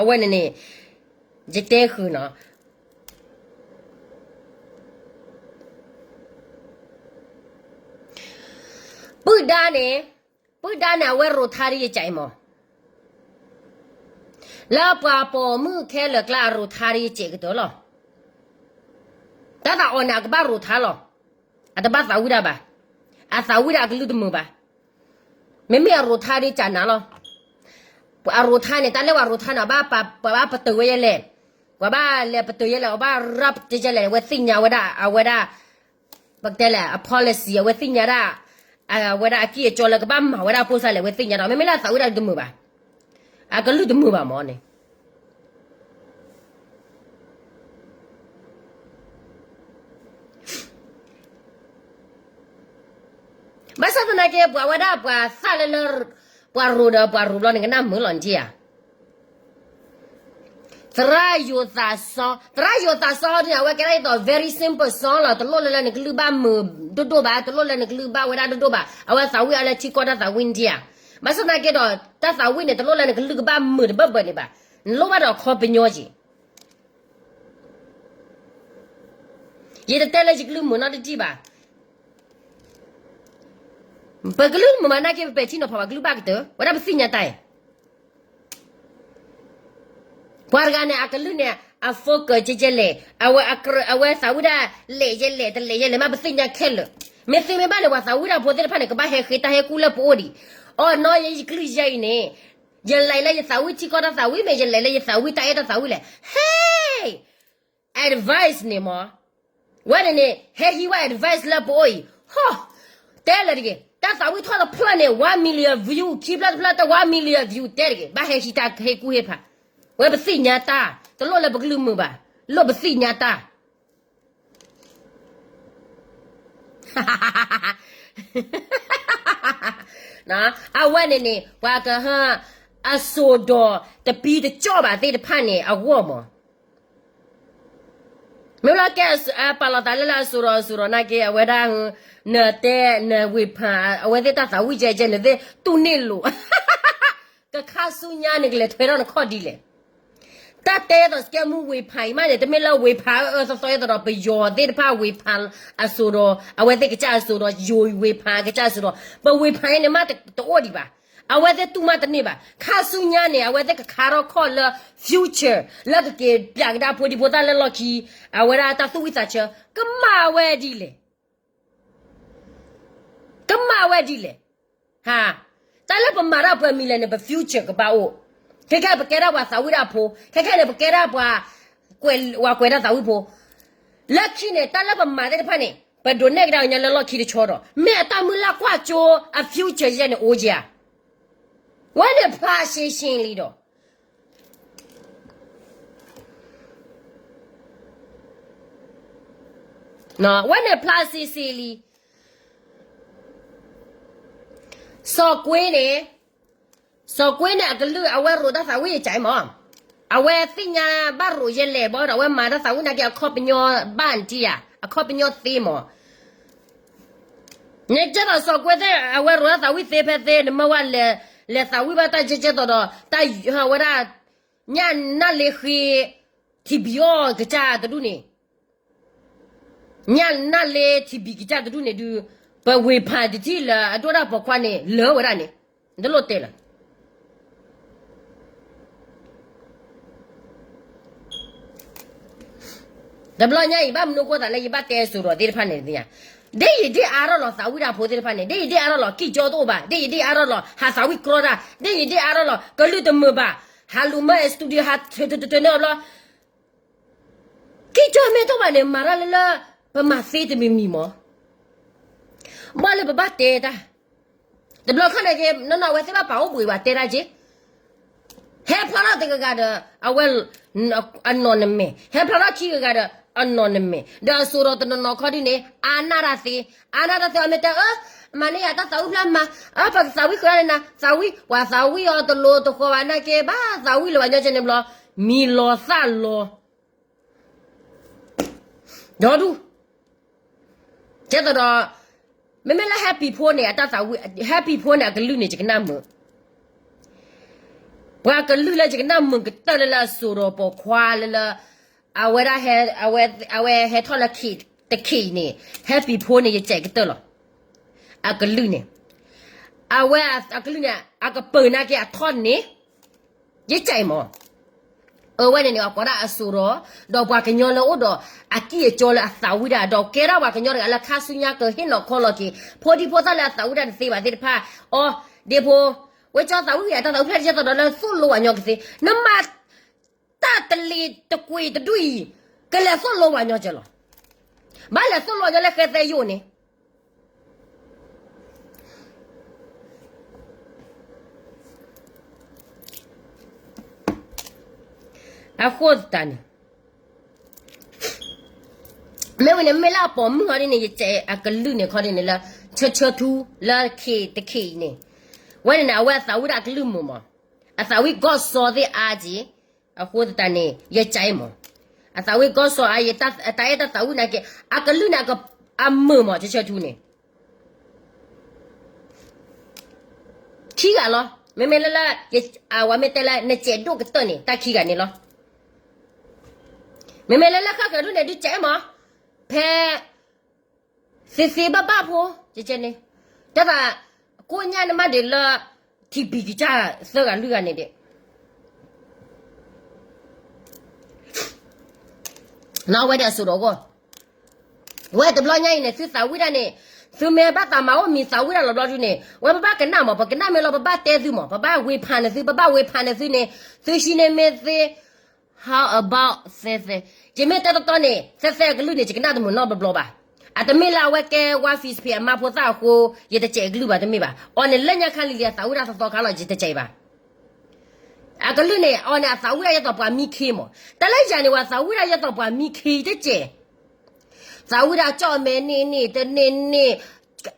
အဝဲန့ၣ်န့ၣ် ယတဲဃုာ်နီၤ, ပုၢ်ဒါန့ၣ်, ပုၢ်ဒါန့ၣ် အဝဲရိးထါဒ်ယကဲအံၤမး, လၢပှၤပိာ်မုၣ်ခဲလၢာ်ကျါအရိးထါဒ်ယကဲကတၢၢ်လီၤ. တၢ်သးအီၤန့ၣ် အကဘၣ်ရိးထါလီၤ. အတဘၣ်သးဝံၣ်တၢ်ဘၣ်. အသးဝံၣ်တၢ်အကလုၢ်တမုာ်ဘၣ်. မ့မ့ၢ်အရိးထါဒ်ကနၤလီၤ. အရိးထါန့ၣ် တၢ်လၢပှၤရိးထါန့ၣ် ပှၤဘၣ်ပတုာ်ဝဲယဲလဲၣ်, ပှၤဘၣ်လဲၤပတုာ်ယဲလဲၣ်, အဘၣ်ရၢ်ပတဲယဲလဲၣ် အဝဲသ့ၣ်ညါဝဲဒၣ် အဝဲဒၣ် ပကတဲလဲၣ် အ policy အဝဲသ့ၣ်ညါဒၣ်, အဝဲဒၣ်အကံၢ်အကၠီလၢကဘၣ်မၤဝဲဒၣ်ဖိစၢ်လဲၣ် အဝဲသ့ၣ်ညါဒီး မ့မ့ၢ်လၢအသးဝံၣ်တၢ်တမုာ်ဘၣ်. အကလုၢ်တမုာ်ဘၣ်မးန့ၣ် ဘၣ်ဆၣ်သနာ်က့ ပှၤဝဲဒၣ်ပှၤသၣ်လၢလၢ ပှၤရိးဒီးပှၤရိးဘျီန့ၣ် ကနၣ်မုာ်လီၤနထံၣ်ဧါ. သရၣ်ယိၤသးစီ, သရၣ်ယိၤသးစီန့ၣ် အဝဲကဲဒၣ်ဒ်သိး very simple song လီၤ. တလိၣ်လၢလၢနကလုၢ်ဘၣ်မုာ်ဒိၣ်ဒိၣ်ဘၣ်, တလိၣ်လၢနကလုၢ်ဘၣ်ဝဲဒၣ်ဒိၣ်ဒိၣ်ဘၣ်. အဝဲသးဝံၣ်အီၤလၢထံကီၢ်တၢ်သးဝံၣ်နထံၣ်ဧါ. ဘၣ်ဆၣ်သနာ်က့ဒီး တၢ်သးဝံၣ်န့ၣ် တလိၣ်လၢနကလုၢ်ကဘၣ်မုာ်တဘၢၣ်ဘၢၣ်န့ၣ်ဘၣ်, နလိၣ်ဘၣ်ဒီးခီပညီက့ၤ. ယတတဲလၢယကလုၢ်မုာ်နီတဒံၣ်ဘၣ်. ပကလုၢ်မုာ်မးနာ်က့ ပပဲာ်ထံနီၤဖးဘၣ်ကလုၢ်ဘၣ်ကတၢၢ် ဝဲဒၣ်ပသ့ၣ်ညါတၢ်အံၤ ပှၤတဂၤန့ၣ် အကလုၢ်န့ၣ် အ focus ကဲကဲလဲၣ်, အဝဲသးဝံၣ်ဒၣ်လဲၣ်ယဲလဲၣ် တလဲၣ်ယဲလဲၣ်မး ပသ့ၣ်ညါခဲလၢာ်. မ့ၢ်သ့မ့ၢ်ဘၣ်န့ၣ် ပှၤသးဝံၣ်တၢ်ဖိသ့ၣ်တဖၣ်န့ၣ် ကဘၣ်ဟဲဃ့တၢ်ဟဲကူၣ်လၢပအိၣ်ဒံး. အီၤ နီၢ်ယဲယကလုၢ်ယဲအံၤန့ၣ် ယလဲၤလၢယသးဝံၣ်ထံကီၢ်တၢ်သးဝံၣ်မ့ၢ် ယလဲၤလၢယသးဝံၣ်တၢ်အဲၣ်တၢ်သးဝံၣ်လဲၣ်. ဟဲ advice န့ၣ်မး, ဝဲန့ၣ်န့ၣ် ဟဲဟံးဝဲ advice လၢပအိၣ်အံၤ, ဟီ, တဲလၢတဂ့ၤ, တၢ်သးဝံၣ်ထီၣ်တဖျၢၣ်န့ၣ် one million view, ခံဖျၢၣ်တဖျၢၣ်တၢ် one million view တဲတဂ့ၤ, ဘၣ်ဟဲဟံးတၢ်ဟ့ၣ်ကူၣ်ဟ့ၣ်ဖး, ဝဲပသ့ၣ်ညါတၢ်, တလိၣ်လၢပကလုၢ်မုာ်ဘၣ်, လိၣ်ပသ့ၣ်ညါတၢ် အဝဲန့ၣ်န့ၣ် ပှၤကဟၢ အစိၣ်ဒီးတပံတကၠီၣ်ဘၣ်သ့ၣ်တဖၣ်န့ၣ် အဂီၢ်မး, မ့ၢ်လၢကဲ ပာ်လီၤသးလၢလၢအစိၣ်ဒီးအစိၣ်ဒီးနာ်က့ အဝဲဒၣ် နတဲနဝ့ၤဖး အဝဲသ့ၣ်တၢ်သးဝံၣ်ကဲကဲ နသ့ၣ်တူၢ်န့ၢ်လိာ် ကခါဆူညါန့ၣ် ကလဲၤထွဲထီၣ်နခီၣ်ဒ်လဲၣ်. တၢ်တဲသိးစကဲမူဝ့ၤဖးအံၤမးန့ၣ် တမ့ၢ်လၢဝ့ၤဖးအၢအၢသီသီအသိးဒီး ပယီၤသ့ၣ်တဖၣ်ဝ့ၤဖးအစိၣ်ဒီး အဝဲသ့ၣ်ကစၢ်အစိၣ်ဒီး ယိၤဝ့ၤဖးကစၢ်အစိၣ်ဒီး ပဝ့ၤဖးအံၤန့ၣ်မးတအိၣ်ဒံးဘၣ်. အဝဲသ့ၣ်တူၢ်မးတန့ၢ်ဘၣ်. ခါဆူညါန့ၣ် အဝဲသ့ၣ်ကခါထီၣ်ခီၣ်လၢ future လၢကက့ၤပျးကဒါဖိဒံဖိသၣ်လၢလီၢ်ခံ အဝဲဒၣ်တၢ်သူၣ်ဝံၣ်သးဆၢ ကမၤဝဲဒ်လဲၣ် ကမၤဝဲဒ်လဲၣ်. ဟါ, တၢ်လၢပမၤတၢ်ပှဲၤမံၤလဲၣ်န့ၣ် ပ future ကဘၣ်အိၣ်. ခဲခဲပကဲဒၣ်ပှၤသးဝံၣ်တၢ်ဖိ, ခဲခဲန့ၣ် ပကဲဒၣ်ပှၤ ပှၤကွဲးတၢ်သးဝံၣ်ဖိ. လၢခံန့ၣ် တၢ်လၢပမၤသ့ၣ်တဖၣ်န့ၣ် ပဒိးနဲၣ်ကဒါကညီလၢလီၢ်ခံတဆီဒီး မ့ၢ်အတၢ်မုၢ်လၢ်ကွၢ်ကၠိ အ future ယဲန့ၣ်အိၣ်ဧါ. ဝဲန့ၣ်ဖျါရှဲရှဲလံဒီး ဝဲန့ၣ်ဖျါရှဲရှဲလံ. စီၤကွ့န့ၣ်, စီၤကွ့န့ၣ် အကလုၢ်အဝဲရိးတၢ်သးဝံၣ်ယကဲမး, အဝဲသ့ၣ်ညါဘၣ်ရိးယဲလဲၣ်ဘၣ်ဒီး အဝဲမၤတၢ်သးဝံၣ်နာ်က့ အခီပညီဘၣ်နတံၢ်ဧါ, အခီပညီသ့မး. နကဲသိးစီၤကွ့သ့ၣ် အဝဲရိးတၢ်သးဝံၣ်သ့ဖဲသ့ နမၢဝဲလဲၤ, လဲၤသးဝံၣ်ဘၣ်တၢ်ကဲကဲသိးဒီး တၢ်ဝဲဒၣ် ညၣ်နၢ်လ့ဃ့ ထံဘံၣ်အီၣ်ကစၢ်တဒူၣ်န့ၣ်, ညၣ်နၢ်လ့ထံဘံၣ်ကစၢ်တဒူၣ်န့ၣ်ဒုး ပဝ့ၤဖးတထံၣ်လၢအဒိၣ်တၢ်ပိာ်ခွါန့ၣ် လၢဝဲဒၣ်န့ၣ်, တလိၣ်တဲလၢ တဘျီညါအံၤ ဘၣ်မနုၤအဃိသးလၢယဘၣ်တဲစိၤဒီးသ့ၣ်တဖၣ်န့ၣ်သ့ၣ်ညါ, ဒ်ယဒ်အါထီၣ်လီၤသးဝံၣ်တၢ်ဖိသ့ၣ်တဖၣ်န့ၣ် ဒ်ယဒ်အါထီၣ်လီၤ ကံၢ်ကၠီတအိၣ်ဘၣ် ဒ်ယဒ်အါထီၣ်လီၤ ဟးသးဝံၣ်ကြီတၢ် ဒ်ယဒ်အါထီၣ်လီၤ ကလုၢ်တမုာ်ဘၣ် ဟးလူၤမၢ studio ဟးထၢထၢထၢထၢန့ၣ်ဘျီ ကံၢ်ကၠီမ့ၢ်တအိၣ်ဘၣ်န့ၣ် မၤတၢ်လၢလၢ ပမၤသ့တမံၤမံၤမး, ဘၣ်လၢပဘၣ်တဲတၢ်, တဘျီခီန့ၣ်က့ နီၢ်နီၢ်အဝဲသ့ၣ်ဘၣ်ပာ်အိၣ်ဘှံးဘၣ်တဲတၢ်က့ ဟဲဖျါထီၣ်တဂၤဂၤဒီး အဝဲ အနီၢ်နမဲာ် ဟဲဖျါထီၣ်ခံဂၤဂၤဒီး အနီၢ်နမဲာ် ဒီးအစိၤဒီးတနီၤနီၤခီဒ်န့ၣ် အါနၢ်တၢ်သ့, အါနၢ်တၢ်သ့ အမ့ၢ်တဲ အၢ မၤန့ၢ်ယၤတၢ်သးဝံၣ်ဖျါမး, အၢပကသးဝံၣ်ဃုာ်ဒၣ်န့ၣ်နၤ သးဝံၣ် ပှၤသးဝံၣ်အီၤတလိၤတဃီၤဘၣ်နာ်က့ ဘၣ်သးဝံၣ်လၢၤဘၣ်ညီကဲန့ၣ်ဘျီ မံၤလီၤသၣ်လီၤ ဒီဒူၣ်, ကဲသိးဒီး မ့မ့ၢ်လၢ Happy ဖိန့ၣ် အတၢ်သးဝံၣ် Happy ဖိန့ၣ် အကလုၢ်န့ၣ် ယကနၣ်မုာ်, ပှၤကလုၢ်လၢယကနၣ်မုာ်ကတၢၢ်လၢလၢအစိၤဒီးပိာ်ခွါလၢလၢ အဝဲဒၣ် အဝဲဟဲထီၣ်လၢခံတခံးအံၤန့ၣ် Happy ဖိန့ၣ် ယစဲးကတၢၢ်လီၤ, အကလုၢ်န့ၣ် အဝဲအကလုၢ်န့ၣ် အကပၢၤနာ်က့အထီၣ်န့ၣ် ယစဲးမး အဝဲန့ၣ်န့ၣ် အကိးဒၣ်အစိၤဒီး ဒီးပှၤကညီလၢအိၣ်ဒီးအကံၢ်အစီလၢအသးဝံၣ်ဒၣ် ဒီးကဲထီၣ်ပှၤကညီတဂၤလၢခါဆူညါကဟ့ၣ်နီၤခီလီၤက့ၤ ဖိဒံဖိသၣ်လၢအသးဝံၣ်တၢ်တသ့ဘၣ်သ့ၣ်တဖၣ် အီၤ ဒ့ဖိ ဝဲကၠီသးဝံၣ်ယၤတၢ်သးဝံၣ်ဖျါတကဲသိးဒီးလၢသိၣ်လိဝဲညီကသ့ နမၤတၢ်တလ့ၤတကွံာ်တဒူၣ်အံၤ ကလဲၤသိၣ်လိဝဲညီကလီၤ ဘၣ်လဲၤသိၣ်လိဝဲညီလၢဃဲသဲယိာ်န့ၣ် အဃိသတးန့ၣ် မ့ၢ်ဝံၤန့ၣ် မ့ၢ်လၢအပိာ်မုၣ်ခီဒ်န့ၣ် ယစဲးအကလုၢ်န့ၣ်ခီဒ်န့ၣ်လၢ ဆၢဆၢထူလၢခံတခံးအံၤန့ၣ် ဝဲန့ၣ်န့ၣ် အဝဲအသးဝံၣ်ဒၣ်အကလုၢ်မုာ်မး အသးဝံၣ်ကီၢ်စီသ့ၣ်အါက့ၤ အဃိသတးန့ၣ် ယစဲးမး အသးဝံၣ်ကီၢ်စီအါ တၢ်အဲၣ်တၢ်သးဝံၣ်နာ်က့ အကလုၢ်န့ၣ် အမုာ်မး ဆၢဆၢထူန့ၣ် ခံဂၤလီၤ. မ့မ့ၢ်လၢလၢ အဝဲမ့ၢ်တဲလၢနစဲးဒိၣ်ကတၢၢ်န့ၣ် တၢ်ခံဂၤန့ၣ်လီၤ. မ့မ့ၢ်လၢလၢဃၣ်ဃၢၤဒိၣ်န့ၣ် ဒုးစဲးမး, ဖဲ သ့သ့ဘၣ်ဘၣ်ဖိ, ကဲန့ၣ်, တၢ်သး ကိၣ်ညၣ်နမ့ၢ်ဒ်လၢ ထံဘံကစၢ်သၢဂၤလွံၢ်ဂၤန့ၣ်ဒ် နီၢ်ဝဲဒၣ်အစိၤဒီးအဂီၢ်, ဝဲတဘျီညါအံၤန့ၣ် သုသးဝံၣ်တၢ်န့ၣ်, သုမ့ၢ်ဘၣ်သးမၤအိၣ်မံၤသးဝံၣ်တၢ်လီၤဘျီဒုန့ၣ် ဝဲပဘၣ်ကနၣ်မး, ပကနၣ်မ့ၢ်လီၤ ပဘၣ်တဲသုမး, ပဘၣ်ဝ့ဖးန့ၢ်သု, ပဘၣ်ဝ့ဖးန့ၢ်သုန့ၣ်, သုဟံးန့ၢ်မ့ၢ်သ့ how about သဲသဲ, ယမ့ၢ်တဲတီတီန့ၣ် သဲသဲအကလုၢ်န့ၣ် ယကနၣ်တမုာ်နီတဘျီဘၣ်. အတမ့ၢ်လၢအဝဲကဲ ဝါ Facebook အမါဖိသၣ်အဃိ ယတစဲးအကလုၢ်ဘၣ်, တမ့ၢ်ဘၣ်. အီၤန့ၣ်လၢညါခါလံၤလံၤ အသးဝံၣ်တၢ်သီသီခါလီၤ ယတစဲးဘၣ်. အကလုၢ်န့ၣ် အီၤန့ၣ် အသးဝံၣ်ဒၣ်ယဲသိးပှၤမံခ့မး. တၢ်လၢယၤန့ၣ် ပှၤသးဝံၣ်ဒၣ်ယဲသိးပှၤမံခ့ ယတစဲး သးဝံၣ်ဒၣ်ကၠီၣ်မဲာ်န့ၢ်န့ၢ် တန့ၢ်န့ၢ်,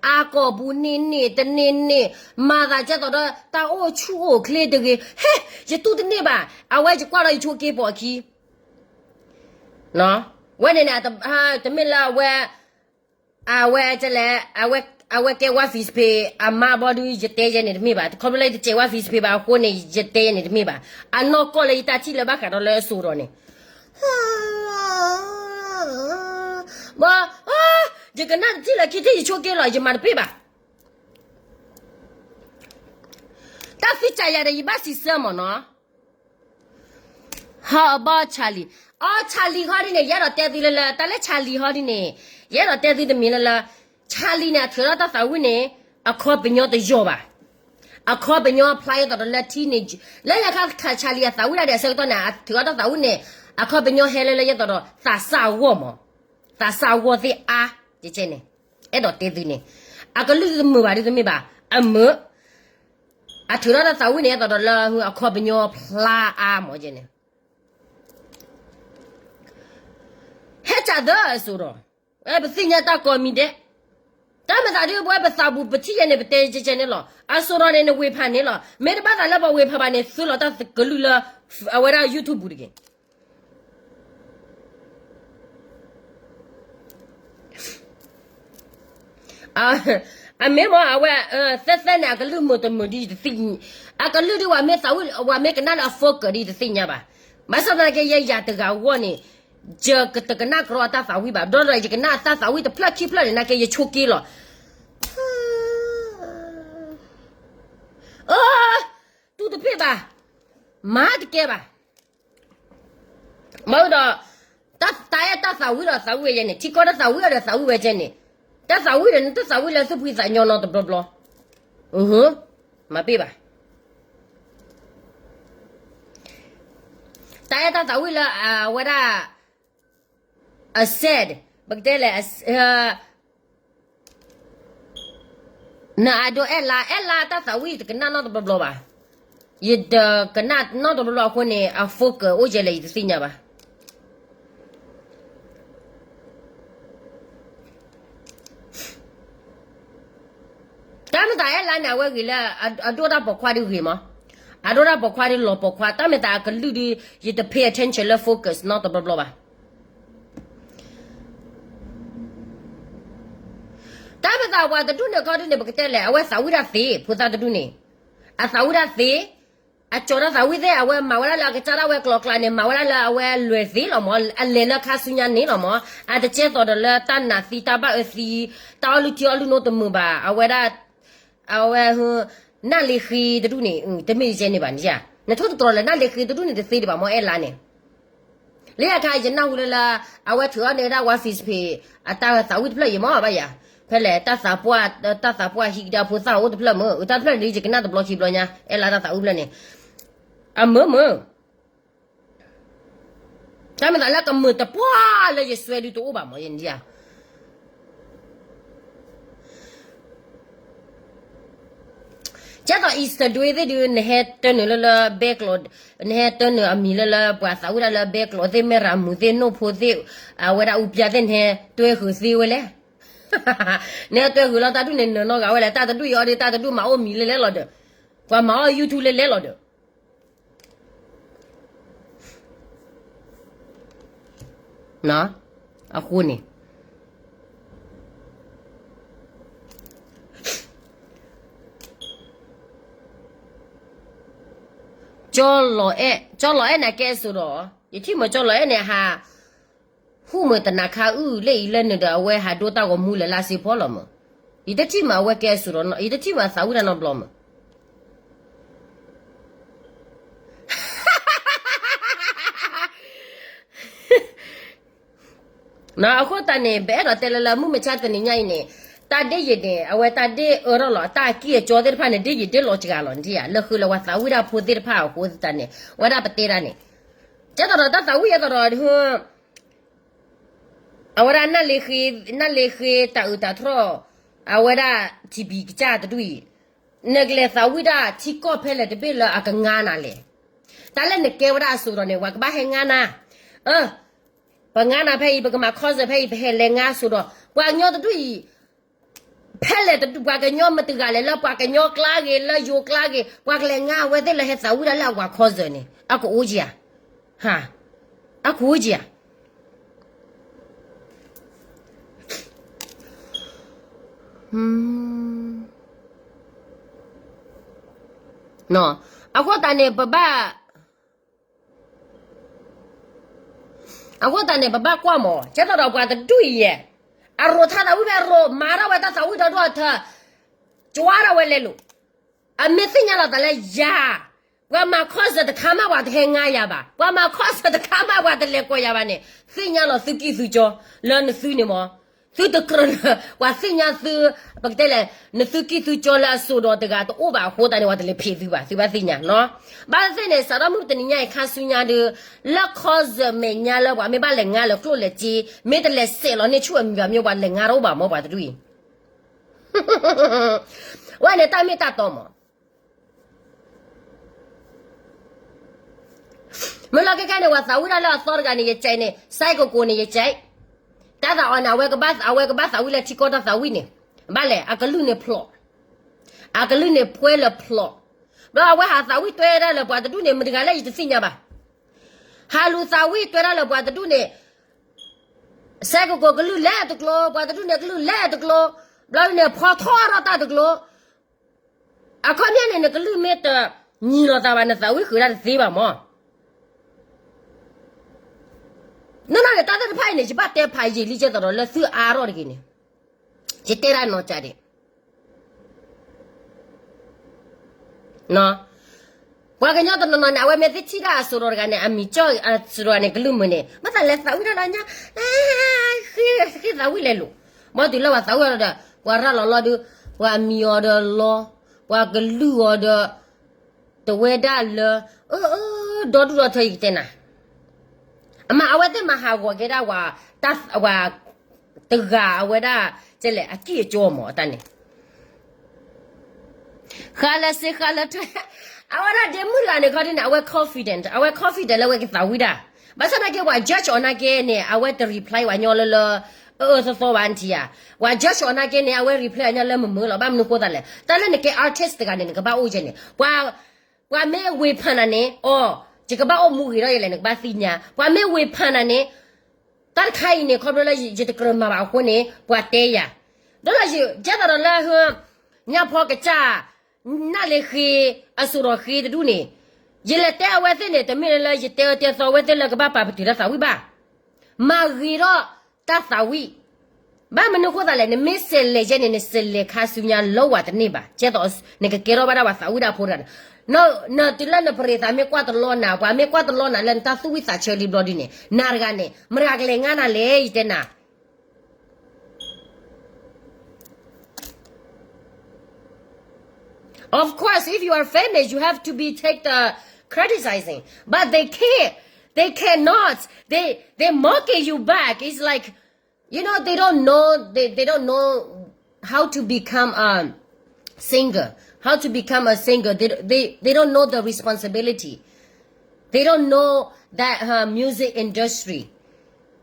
အါကီၢ်ပူၤန့ၢ်န့ၢ် တန့ၢ်န့ၢ်, မၤသးကဲသိးဒီးတၢ်အိၣ်ဆူၣ်အိၣ်ချ့တဂ့ၤ, ဟဲ, ယတူၢ်တန့ၢ်ဘၣ်. အဝဲယကွၢ်ဒီးယဆိးက့ၤပိာ်အခံ, ဝဲန့ၣ်န့ၣ်, တမ့ၢ်လၢအဝဲ, အဝဲလဲၣ်, အဝဲကဲဝါ Facebook အမါဘျီဒု ယတဲယဲန့ၣ်တမ့ၢ်ဘၣ်. ခီဖျိလၢယတစဲးဝါ Facebook ဘၣ်အဃိန့ၣ် ယတဲယဲန့ၣ်တမ့ၢ်ဘၣ်. အနီၢ်ကီၢ်လၢယတၢ်ထံၣ်လၢဘၣ်ဃးဒီးလၢအစိၤဒီးန့ၣ် ဘၣ်, ယကနၣ်တထံၣ်လၢခံထံၣ် ယဆိးက့ၤလီၤ, ယမၤတပ့ၢ်ဘၣ်. တၢ်သံကၢ်ယၤဒီး ယဘၣ်စံးဆၢမၢ်နီၤ. How about Charlie? အီ Charlie ဟီဒ်န့ၣ် ယအဲၣ်ဒိးတဲသုလၢလၢ တၢ်လၢ Charlie ဟီဒ်န့ၣ် ယအဲၣ်ဒိးတဲသုတမံၤလၢလၢ Charlie န့ၣ် အထုးထီၣ်တၢ်သးဝံၣ်န့ၣ် အခီပညီတယိာ်ဘၣ်. အခီပညီဖျါအသးဒီးလၢထံန့ၣ်, လၢညါခါ Charlie အသးဝံၣ်ဒၣ်ဒီးအဆၢကတီၢ်န့ၣ် အထုးထီၣ်တၢ်သးဝံၣ်န့ၣ် အခီပညီဟဲလၢလၢယဲသိးဒီး သးစၢ်အဂီၢ်မၢ်, သးစၢ်အဂီၢ်သ့ၣ်အါ, ယကဲန့ၣ်, အဲၣ်ဒိးတဲသုန့ၣ်, အကလုၢ်တမုာ်ဘၣ်ဒ်တမ့ၢ်ဘၣ်, အမုာ်, အထုးထီၣ်တၢ်သးဝံၣ်န့ၣ် အဲၣ်ဒိးဒီးလၢအခီပညီဖျါအါမၢ်ယဲန့ၣ် ဟဲစးသၢအစိၤဒီး, ပသ့ၣ်ညါတၢ်ကိးမံၤဒဲး, တၢ်မၤသးဒ်ပဝဲပသးပူၤပထံၣ်ယဲန့ၣ် ပတဲကဲကဲန့ၣ်လီၤ. အစိၤဒီးန့ၣ် နဝ့ၤဖးန့ၣ်လီၤ. မ့ၢ်တဘၣ်သးလၢပှၤဝ့ၤဖးဘၣ်န့ၣ် သုလီၤတၢ်ကလုၢ်လၢ အဝဲဒၣ် YouTube ပူၤတက့ၢ်. အမ့ၢ်မ့ၢ်အဝဲ သဲသဲန့ၣ် အကလုၢ်မုာ်တမုာ်ဒ်ယတသ့ၣ်ညါ, အကလုၢ်ဒ်ပှၤမ့ၢ်သးဝံၣ် ပှၤမ့ၢ်ကနၣ်လၢအ focus ဒ်ယတသ့ၣ်ညါဘၣ်. ဘၣ်ဆၣ်သနာ်က့ ယဲယၤတဂၤအဂီၢ်န့ၣ် ယတကနၣ်ကရီအတၢ်သးဝံၣ်ဘၣ်, ဒီးယကနၣ်တၢ်သးဝံၣ်တဖျၢၣ်ခံဖျၢၣ်န့ၣ် နာ်က့ယဆိးက့လီၤ. တူၢ်တဖျ့ဘၣ်, မၤတကဲဘၣ်. မ့ၢ်ဒီး တၢ်အဲၣ်တၢ်သးဝံၣ်ဒီးသးဝံၣ်ဝဲယဲန့ၣ်, ထံကီၢ်တၢ်သးဝံၣ်ဒီးသးဝံၣ်ဝဲယဲန့ၣ်, တၢ်သးဝံၣ်ဒီးနတၢ်သးဝံၣ်လၢသူၣ်ဖှံသးညီနီတဘျီဘျီ, မၤပ့ၢ်ဘၣ်. တၢ်အဲၣ်တၢ်သးဝံၣ်လၢအဝဲဒၣ် အစဲး, ပကတဲလဲၣ်, နအဒိအဲၣ်လါ, အဲၣ်လါတၢ်သးဝံၣ်တကနၣ်နီတဘျီဘျီဘၣ်. ယတကနၣ်နီတဘျီဘျီအဃိန့ၣ် အ focus အိၣ်ယဲလဲၣ်ယတသ့ၣ်ညါဘၣ်. တၢ်မ့ၢ်သးအဲၣ်လါန့ၣ် အဝဲဂ့ၤလၢ အဒိၣ်တၢ်ပိာ်ခွါဒ်ဂ့ၤမး, အဒိၣ်တၢ်ပိာ်ခွါဒ်လီၤပိာ်ခွါ, တၢ်မ့ၢ်သးအကလုၢ်ဒ် ယတ pay attention လၢ focus နီတဘျီဘျီဘၣ်. တၢ်မ့ၢ်သးပှၤတဒူၣ်န့ၣ်ခီဒ်န့ၣ် ပကတဲလဲၣ်, အဝဲသးဝံၣ်တၢ်သ့, ဖိသၣ်တဒူၣ်န့ၣ် အသးဝံၣ်တၢ်သ့, အကၠီၤတၢ်သးဝံၣ်သ့ၣ်, အဝဲမၤဝဲဒၣ်လၢအကစၢ်ဒၣ်ဝဲကျိၤကျါန့ၣ် မၤဝဲဒၣ်လၢအဝဲလွဲၢ်သ့လီၤမး, အလဲၤလၢခါဆူညါန့ၣ်လီၤမး, အတကဲသိးဒီးလၢတၢ်နာ်သံတၢ်ဘၣ်အၢသံ, တၢ်အီၣ်လုၢ်ထံအီၣ်လုၢ်နိတမုာ်ဘၣ်, အဝဲဒၣ် အဝဲ နၢ်လ့ဃ့တဒူၣ်န့ၣ် တမ့ၢ်ယဲန့ၣ်ဘၣ်န့ၣ်, နထိၣ်သတြီၤလၢနၢ်လ့ဃ့တဒူၣ်န့ၣ်တသ့ဒံးဘၣ်မး အဲၣ်လါန့ၣ်, လၢယခါယနၢ်ဟူလၢလၢ အဝဲထုးအီၤန့ၣ်ဝဲဒၣ် ဝါ Facebook အတၢ်သးဝံၣ်တဖျၢၣ်ယံၤမးဘၣ်ယၤ, ဖဲလဲၣ် တၢ်သးပှၢ်ဟံးကဒါဖိသၣ်အိၣ်တဖျၢၣ်မုၢ်, တၢ်တဖျၢၣ်န့ၣ် ယကနၣ်တဘျီခံဘျီညါ, အဲၣ်လါတၢ်သးဝံၣ်တဖျၢၣ်န့ၣ်, အမုာ်မုာ် တၢ်မ့ၢ်သးလၢကမုာ်တပှၢ်လၢယစွဲဒုးတအိၣ်ဘၣ်မး ယန့ၣ်ဧါ. ကဲသိး Instagram သ့ၣ်ဒုး နဟဲတၢနုာ်လၢလၢဘဲကျိး, နဟဲတၢနုာ်အမံၤလၢလၢပှၤသးဝံၣ်ဒၣ်လၢဘဲကျိးသ့ၣ် မဲၢ်ရၤမုာ်သ့ၣ် နိၣ်ဖိသ့ၣ်, အဝဲဒၣ်အူပျၢ်သ့ၣ် နဟဲတွဲဃုာ်သ့ဝဲလဲၣ်. နဟဲတွဲဃုာ်လီၤတၢ်ဒုးန့ၣ် နၢၤနီတဂၤဝဲလဲၣ်, တၢ်တဒူၣ်အံၤအီၤဒီး တၢ်တဒူၣ်မၤအိၣ်မံၤလဲၣ်လဲၣ်လီၤဒီး, ပှၤမၤအီၣ် YouTube လဲၣ်လဲၣ်လီၤဒီး အဃိန့ၣ် တၢ်မ့ၢ်သး တၢ်မ့ၢ်သးလၢ ကၠီလီၤအဲၣ်, ကၠီလီၤအဲၣ်န့ၣ်ကဲအစိဒီး, ယထံၣ်မ့ၢ်ကၠီလီၤအဲၣ်န့ၣ်ဟး ဟူးမ့ၢ်တနၤခါအုၣ်လၢအံၤလၢနုာ်ဒီးအဝဲဟးဒိတၢ်ဂီၤမူလၢလါစ့ဖီလီၤမ့ၢ်, ယတထံၣ်မ့ၢ်အဝဲကဲအစိဒီး, ယတထံၣ်မ့ၢ်သးဝံၣ်တၢ်နီတဘျီမ့ၢ် အဃိသတးန့ၣ် ပအဲၣ်ဒိးတဲလၢလၢမုၢ်မဆါတနံၤညါအံၤန့ၣ်, တၢ်ဒ်ယံာ်န့ၣ် အဝဲတၢ်ဒ်အၢထီၣ်လီၤ တၢ်အကံၢ်အကၠီသ့ၣ်တဖၣ်န့ၣ် ဒ်ယံာ်ဒ်လီၤစှၤလီၤဒ်ဧါ, လၢဃုလၢပှၤသးဝံၣ်တၢ်ဖိသ့ၣ်တဖၣ်အဃိသတးန့ၣ် ဝဲဒၣ်ပတဲတၢ်န့ၣ်, ကဲသိးဒီးတၢ်သးဝံၣ်ယဲသိးဒီး အဝဲဒၣ် နၢ်လ့ဃ့တၢ်အုးတၢ်ထီၣ်, အဝဲဒၣ် ထံဘံကစၢ်တဒူၣ်အံၤ, နကလဲၤသးဝံၣ်ဒၣ်ထံကီၢ်ဖဲလဲၣ်တဘ့ၣ်လၢအကငါနၤလဲၣ်, တၢ်လၢနကဲဝဲဒၣ်အစိၤဒီးန့ၣ် ပှၤကဘၣ်ဟဲငါနၤ, ပငါနၤဖဲအံၤ ပကမၤ concert ဖဲအံၤ ပဟဲလဲၤငါအစိၤဒီး ပှၤကညီတဒူၣ်အံၤ, ဖဲလဲၣ်တဒူၣ် ပှၤကညီမတဂၤလဲၣ် လၢပှၤကညီကျါဂ့ၤ လၢယိၤကျါဂ့ၤ ပှၤကလဲၤငါအဝဲသ့ၣ်လၢဟဲသးဝံၣ်ဒၣ်လၢအဝၤ concert န့ၣ် အကအိၣ်ကယၤ, အကအိၣ်ကယၤ အဃိသတးန့ၣ် ပဘၣ်, အဃိသတးန့ၣ် ပဘၣ်ကွၢ်မး ကဲသိးဒီးပှၤတဒူၣ်အံၤယဲၢ်, အရိးထါသးဝံၣ်ဖဲအရိး မၤထီၣ်ဝဲတၢ်သးဝံၣ်ဒီဒူၣ်အထၢ, ကွၢ်ထီၣ်ဝဲလဲၤလိာ်, အမ့ၢ်သ့ၣ်ညါလီၤသးလၢယၤ, ပှၤမၤ concert တခါမး ပှၤတဟဲငါယၤဘၣ်, ပှၤမၤ concert တခါမး ပှၤတလဲၤကိးယၤဘၣ်န့ၣ် သ့ၣ်ညါလီၤသုကံၢ်သုကၠီ, လၢနသုန့ၣ်မး, သုတကြၢးလၢ ပှၤသ့ၣ်ညါသု, ပကတဲလဲၣ် နသုကံၢ်သုကၠီလၢအစိၤဒီးတဂၤတအိၣ်ဘၣ်အဃိသတးန့ၣ် ပှၤတလဲၤဖံးသုဘၣ် သုဘၣ်သ့ၣ်ညါနီၤ, ဘၣ်သ့ၣ်သ့ၣ်န့ၣ် စးထီၣ်မုၢ်တနံၤညါအံၤခါဆူညါဒီး, လၢ concert မဲာ်ညါလၢပှၤမ့ၢ်ဘၣ်လဲၤငါလၢကျိၣ်လဲၤစ့, မ့ၢ်တလဲၤစဲးလီၤန့ၢ်ဆူၣ်အမံၤဘၣ်မ့ၢ် ပှၤလဲၤငါတအိၣ်ဘၣ်မး ပှၤတဒူၣ်အံၤ ဝဲန့ၣ်တၢ်မ့ၢ်တၢ်တီမး မ့ၢ်လီၤခဲခဲန့ၣ် ပှၤသးဝံၣ်တၢ်လၢအသီတဂၤန့ၣ် ယကဲးန့ၣ် စဲကကိးန့ၣ် ယကဲး, တၢ်သးအီၤန့ၣ် အဝဲကဘၣ်သးဝံၣ်လၢထံကီၢ်တၢ်သးဝံၣ်န့ၣ်, ဘၣ်လဲၣ် အကလုၢ်န့ၣ်ဖျိး, အကလုၢ်န့ၣ်ဖှဲလၢဖျိး, ဘျီအဝဲဟးသးဝံၣ်တွဲဒၣ်လၢပှၤတဒူၣ်န့ၣ် မတဂၤလၢယတသ့ၣ်ညါဘၣ်, ဟးလူၤသးဝံၣ်တွဲဒၣ်လၢပှၤတဒူၣ်န့ၣ် စဲကကိးကလုၢ်လဲၤတကျိၤ, ပှၤတဒူၣ်န့ၣ်ကလုၢ်လဲၤတကျိၤ, ဘျီဒ်န့ၣ် ဖီထီၣ်ထီၣ်တၢ်တကျိၤ, အခီပညီန့ၣ် နကလုၢ်မ့ၢ်တညီၤလီၤသးဘၣ် နသးဝံၣ်ဃုာ်ဒၣ်တသ့ဘၣ်မး, နီၢ်နီၢ်န့ၣ် တၢ်သ့ၣ်တဖၣ်အံၤန့ၣ် ယဘၣ်တဲဖးယံာ်လံ ကဲသိးဒီးလၢသုအါထီၣ်တဂ့ၤန့ၣ်, ယတဲဒၣ်နီၢ်ကၢ်ဒံး ပှၤကညီတနီၤနီၤန့ၣ် အဝဲမ့ၢ်သ့ၣ်ထံၣ်ဒၣ်အစိၤဒီးတဂၤန့ၣ် အမံၤကၠီၣ်အစိၤဒီးန့ၣ် ကလုၢ်မုာ်န့ၣ် မ့ၢ်သးလဲၤသးဝံၣ်တၢ်လၢညါ, ဃ့သးဝံၣ်လဲၤလိာ်, ဘၣ်တုၤလၢပှၤသးဝံၣ်အီၤဒီး ပှၤရၤလီၤလီၤဒီး ပှၤမံၤအီၤဒီးလီၤ, ပှၤကလုၢ်အီၤဒီး တဝဲဒၣ်လၢ အၢ အၢ ဒီဒူၣ်ဒီထၢယကတဲနၤ, အမ့ၢ်အဝဲသ့ၣ်မၤဟးဂီၤကဲဒၣ်ဝဲ တၢ်ဝဲ တဂၤအဝဲဒၣ် ကဲလဲၣ် အကံၢ်အကၠီမး အတၢ်န့ၣ် ဃးလၢစ့ဃးလၢထွဲ, အဝဲဒၣ်ဒ့မုၢ်လၢ်န့ၣ် ခီဒ်န့ၣ် အဝဲ confident, အဝဲ confident လၢအဝဲကသးဝံၣ်တၢ်, ဘၣ်ဆၣ်သနာ်က့ ပှၤ judge အီၤနာ်က့န့ၣ် အဝဲတ reply ပှၤညီလၢလၢ အၢအၢသီသီဘၣ်နထံၣ်ဧါ, ပှၤ judge အီၤနာ်က့န့ၣ် အဝဲ reply ပှၤညီလၢမုာ်မုာ်လီၤ, ဘၣ်မနုၤဃိသးလဲၣ်, တၢ်လၢနကဲ artist တဂၤန့ၣ် နကဘၣ်အိၣ်ယဲန့ၣ်, ပှၤ ပှၤမ့ၢ်ဝေဖန်နၤန့ၣ် အိ ယကဘၣ်အိၣ်မူဂ့ၤထီၣ်ယဲလဲၣ် နကဘၣ်သ့ၣ်ညါ, ပှၤမ့ၢ်ဝေဖန်နၤန့ၣ် တၢ်တခါအံၤန့ၣ် ခီဖျိလၢယတကြၢးမၤဘၣ်အဃိန့ၣ် ပှၤတဲယၤ, ဒီးလၢယကဲသိးဒီးလၢ ညၣ်ဖီကစၢ် နၢ်လ့ၤဃ့ အစိၤဒီးဃ့တဒူၣ်န့ၣ်, ယလဲၤတဲအဝဲသ့ၣ်န့ၣ် တမ့ၢ်လၢယတဲအၢတဲသီအဝဲသ့ၣ်လၢကဘၣ်ပာ်ပတုာ်တၢ်သးဝံၣ်ဘၣ်, မၤဂ့ၤထီၣ်တၢ်သးဝံၣ်, ဘၣ်မနုၤဃိသးလဲၣ်, နမ့ၢ်စဲးလဲၤယဲန့ၣ် နစဲးလဲၤခါဆူညါလီၤဝဲတန့ၢ်ဘၣ်, ကဲသိး နကကဲထီၣ်ဘၣ်ဒၣ်ပှၤသးဝံၣ်တၢ်ဖိတဂၤန့ၣ်, နတုၤလၢနပရံးသးမ့ၢ်ကွၢ်တလီနၤ, ပှၤမ့ၢ်ကွၢ်တလီနၤလၢနတၢ်သူၣ်ဝံၣ်သးဆၢလံဘျီဒ်န့ၣ် နၤတဂၤန့ၣ် မတၤကလဲၤငါနၤလဲၣ် ယတဲနၤ Of course, if you are famous, you have to be take the criticizing. But they can't. They cannot. They they mocking you back. It's like, you know, they don't know. They they don't know how to become a singer. How to become a singer. They they they don't know the responsibility. They don't know that uh, music industry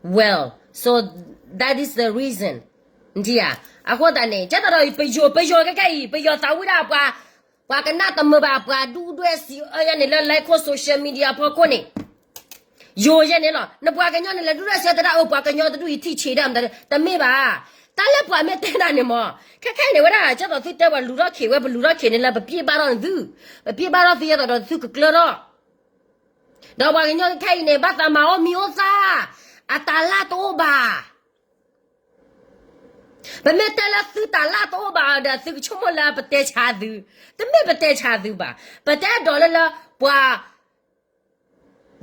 well. So that is the reason. နထံၣ်ဧါ, အဃိသတးန့ၣ် ကဲသိးဒီး ပယီၤ ပယီၤခဲခဲအံၤ ပယီၤသးဝံၣ်ဒၣ်ပှၤ, ပှၤကနၣ်တမုာ်ဘၣ် ပှၤဒူၣ်ဒွဲၣ်စံးအၢယဲန့ၣ် လၢ like social media ဖီခိၣ်န့ၣ်, ယိၤယဲန့ၣ်လီၤ. နပှၤကညီန့ၣ် လဲၤဒူၣ်ဒွဲၣ်စံးအၢတဒၣ်အၢ ပှၤကညီတဒူၣ်အံၤထံၣ်ဆံးဒၣ်မတၤ, တမ့ၢ်ဘၣ်. တၢ်လၢပှၤမ့ၢ်တဲနၤန့ၣ်မး ခဲခဲအံၤန့ၣ်ဝဲဒၣ် ကဲသိးသုတဲပှၤလူၤထီၣ်ခံးဝဲ ပလူၤထီၣ်ခံးန့ၣ်လၢ ပပျ့ၢ်ဘၣ်ထီၣ်သု, ပပျ့ၢ်ဘၣ်ထီၣ်သု ယဲသိးဒီးသုကကျၢထီၣ် ဒီးပှၤကညီခဲအံၤန့ၣ် ဘၣ်သးမၤအီၣ်မံၤအိၣ်သၣ်, အတၢ်လၢ်တအိၣ်ဘၣ်. ပမ့ၢ်တဲလၢသုတၢ်လၢ်တအိၣ်ဘၣ်ဒီး သုကဆိကမိၣ်လၢပတဲဆါသု, တမ့ၢ်ပတဲဆါသုဘၣ်. ပတဲဒိးလၢလၢပှၤ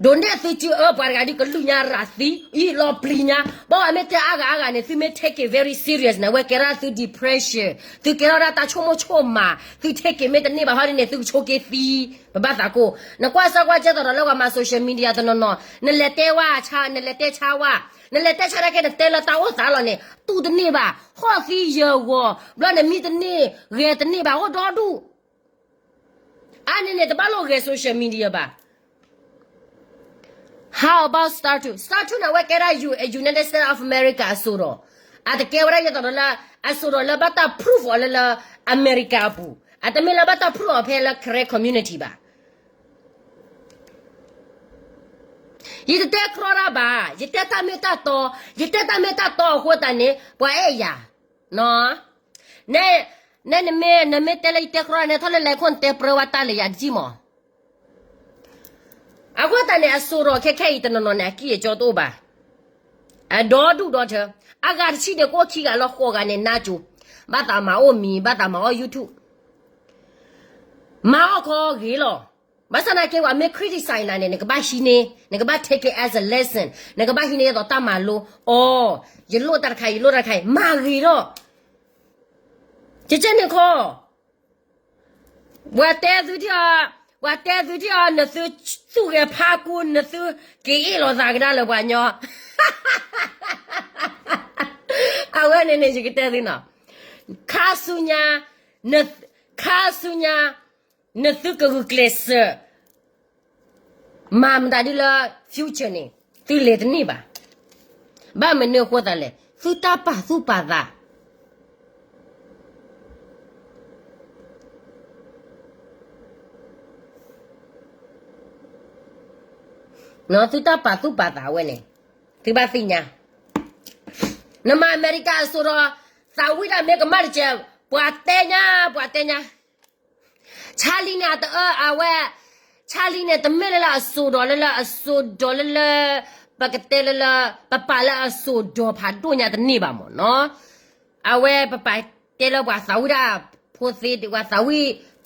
ဒိးန့ၢ်သုစုအၢ ပှၤတဂၤဒုးကလုၢ်ညါရၤသံ အံၤလီၤပျံၤညါ, ဘၣ်ဝဲမ့ၢ်တဲအါဂၤအါဂၤန့ၣ် သုမ့ၢ် take it very serious န့ၣ် အဝဲကဲထီၣ်သု depression, သုကဲထီၣ်ဒၣ်တၢ်ဆိကမိၣ်ဆိကမး, သု take it မ့ၢ်တန့ၢ်ဘၣ်ဟီဒ်န့ၣ် သုကဆိက့သံ, ပဘၣ်သးကိၢ်. နကွၢ်စၢ်ကွၢ်ကဲသိးဒီးလၢပှၤမၤ social media တနီၤနီၤ နလဲၤတဲဝဲဆါ, နလဲၤတဲဆါဝဲ, နလဲၤတဲဆါနာ်က့ နတဲလၢတၢ်အိၣ်သးလီၤန့ၣ် တူၢ်တန့ၢ်ဘၣ်, ဟီၣ်သံယၢၤဂီၤ, ဘျီနမံတန့ၢ်, ဂဲၤတန့ၢ်ဘၣ်, အိၣ်ဒီဒူၣ် အါန့ၣ်န့ၣ် တဘၣ်လိၣ်ဂဲၤ social media ဘၣ်. How about Star True? Star True န့ၣ် အဝဲကဲဒၣ် U- United States of America အစိၤဒီး, အတကဲဝဲဒၣ်ယသိးဒီးလၢ အစိၤဒီးလၢဘၣ်တၢ် proof အီၤလၢလၢ America အပူၤ, အတမ့ၢ်လၢဘၣ်တၢ် proof အီၤဖဲလၢ Karen community ဘၣ်. ယတတဲကြီတၢ်ဘၣ်, ယတဲတၢ်မ့ၢ်တၢ်တီ, ယတဲတၢ်မ့ၢ်တၢ်တီအဃိသတးန့ၣ် ပှၤအဲၣ်ယၤ, န, နမ့ၢ် နမ့ၢ်တဲလၢယတဲကြီန့ၣ် ထီၣ်လၢလဲၤခိၣ်နတဲပြၢဝဲတၢ်လၢယၤတကံၢ်မး. အဃိသတးန့ၣ် အစိၤဒီးခဲခဲအံၤတနီၤနီၤန့ၣ် အကံၢ်အကီတအိၣ်ဘၣ်, အဒီဒူၣ်ဒီထၢ, အဂၤတဆံန့ၣ် ကအိၣ်ခံဂၤလၢဃိးဂၤန့ၣ် နါစိၤ, ဘၣ်သးမၤအီၣ်မံၤ, ဘၣ်သးမၤအီၣ် YouTube, မၤအီၣ်ခီဂ့ၤလီၤ. ဘၣ်ဆၣ်သနာ်က့ ပှၤမ့ၢ် criticize နၤန့ၣ် နကဘၣ်ဟံးန့ၢ်, နကဘၣ် take it as a lesson, နကဘၣ်ဟံးန့ၢ်ဒ်သိးတၢ်မၤလိ, အိ, ယလိၣ်တၢ်တခါ ယလိၣ်တၢ်တခါ မၤဂ့ၤထီၣ်, ကကဲန့ၣ်ခီ, ပှၤတဲသုထံၣ်အီၤ, ပှၤတဲသုထံၣ်အီၤ နသုသူၣ်ဂဲၤဖးကူ နသုက့ၤအ့ၣ်လိာ်သးကဒါလၢပှၤညီ, အဝဲန့ၣ်န့ၣ် ယကတဲသုနီၤ, ခါဆူညါ, ခါဆူညါ, နသုကဂုာ်ကျဲးစၢး မၤမတၤဒ်လၢ future န့ၣ် သုလဲၤတန့ၢ်ဘၣ်. ဘၣ်မနုၤအဃိသတးလဲၣ်, သုတၢ်ပာ်သူၣ်ပာ်သး သုတၢ်ပာ်သူၣ်ပာ်သးဝဲန့ၣ်, သုဘၣ်သ့ၣ်ညါ, နမၤအမဲရကၤအစိၤဒီး သးဝံၣ်တၢ်မ့ၢ်ကမၣ်တကဲး, ပှၤတဲညါ, ပှၤတဲညါ, ဆါလံန့ၣ် အတအၢအဝဲ, ဆါလံန့ၣ် တမ့ၢ်လၢလၢအစိၤဒီးလၢလၢအစိၤဒီးလၢလၢ, ပကတဲလၢလၢ, ပပာ်လၢအစိၤဒီးဖးဒိၣ်ညါတန့ၢ်ဘၣ်မးနီၤ. အဝဲပပာ်တဲလၢပှၤသးဝံၣ်တၢ်ဖိသ့, ပှၤသးဝံၣ်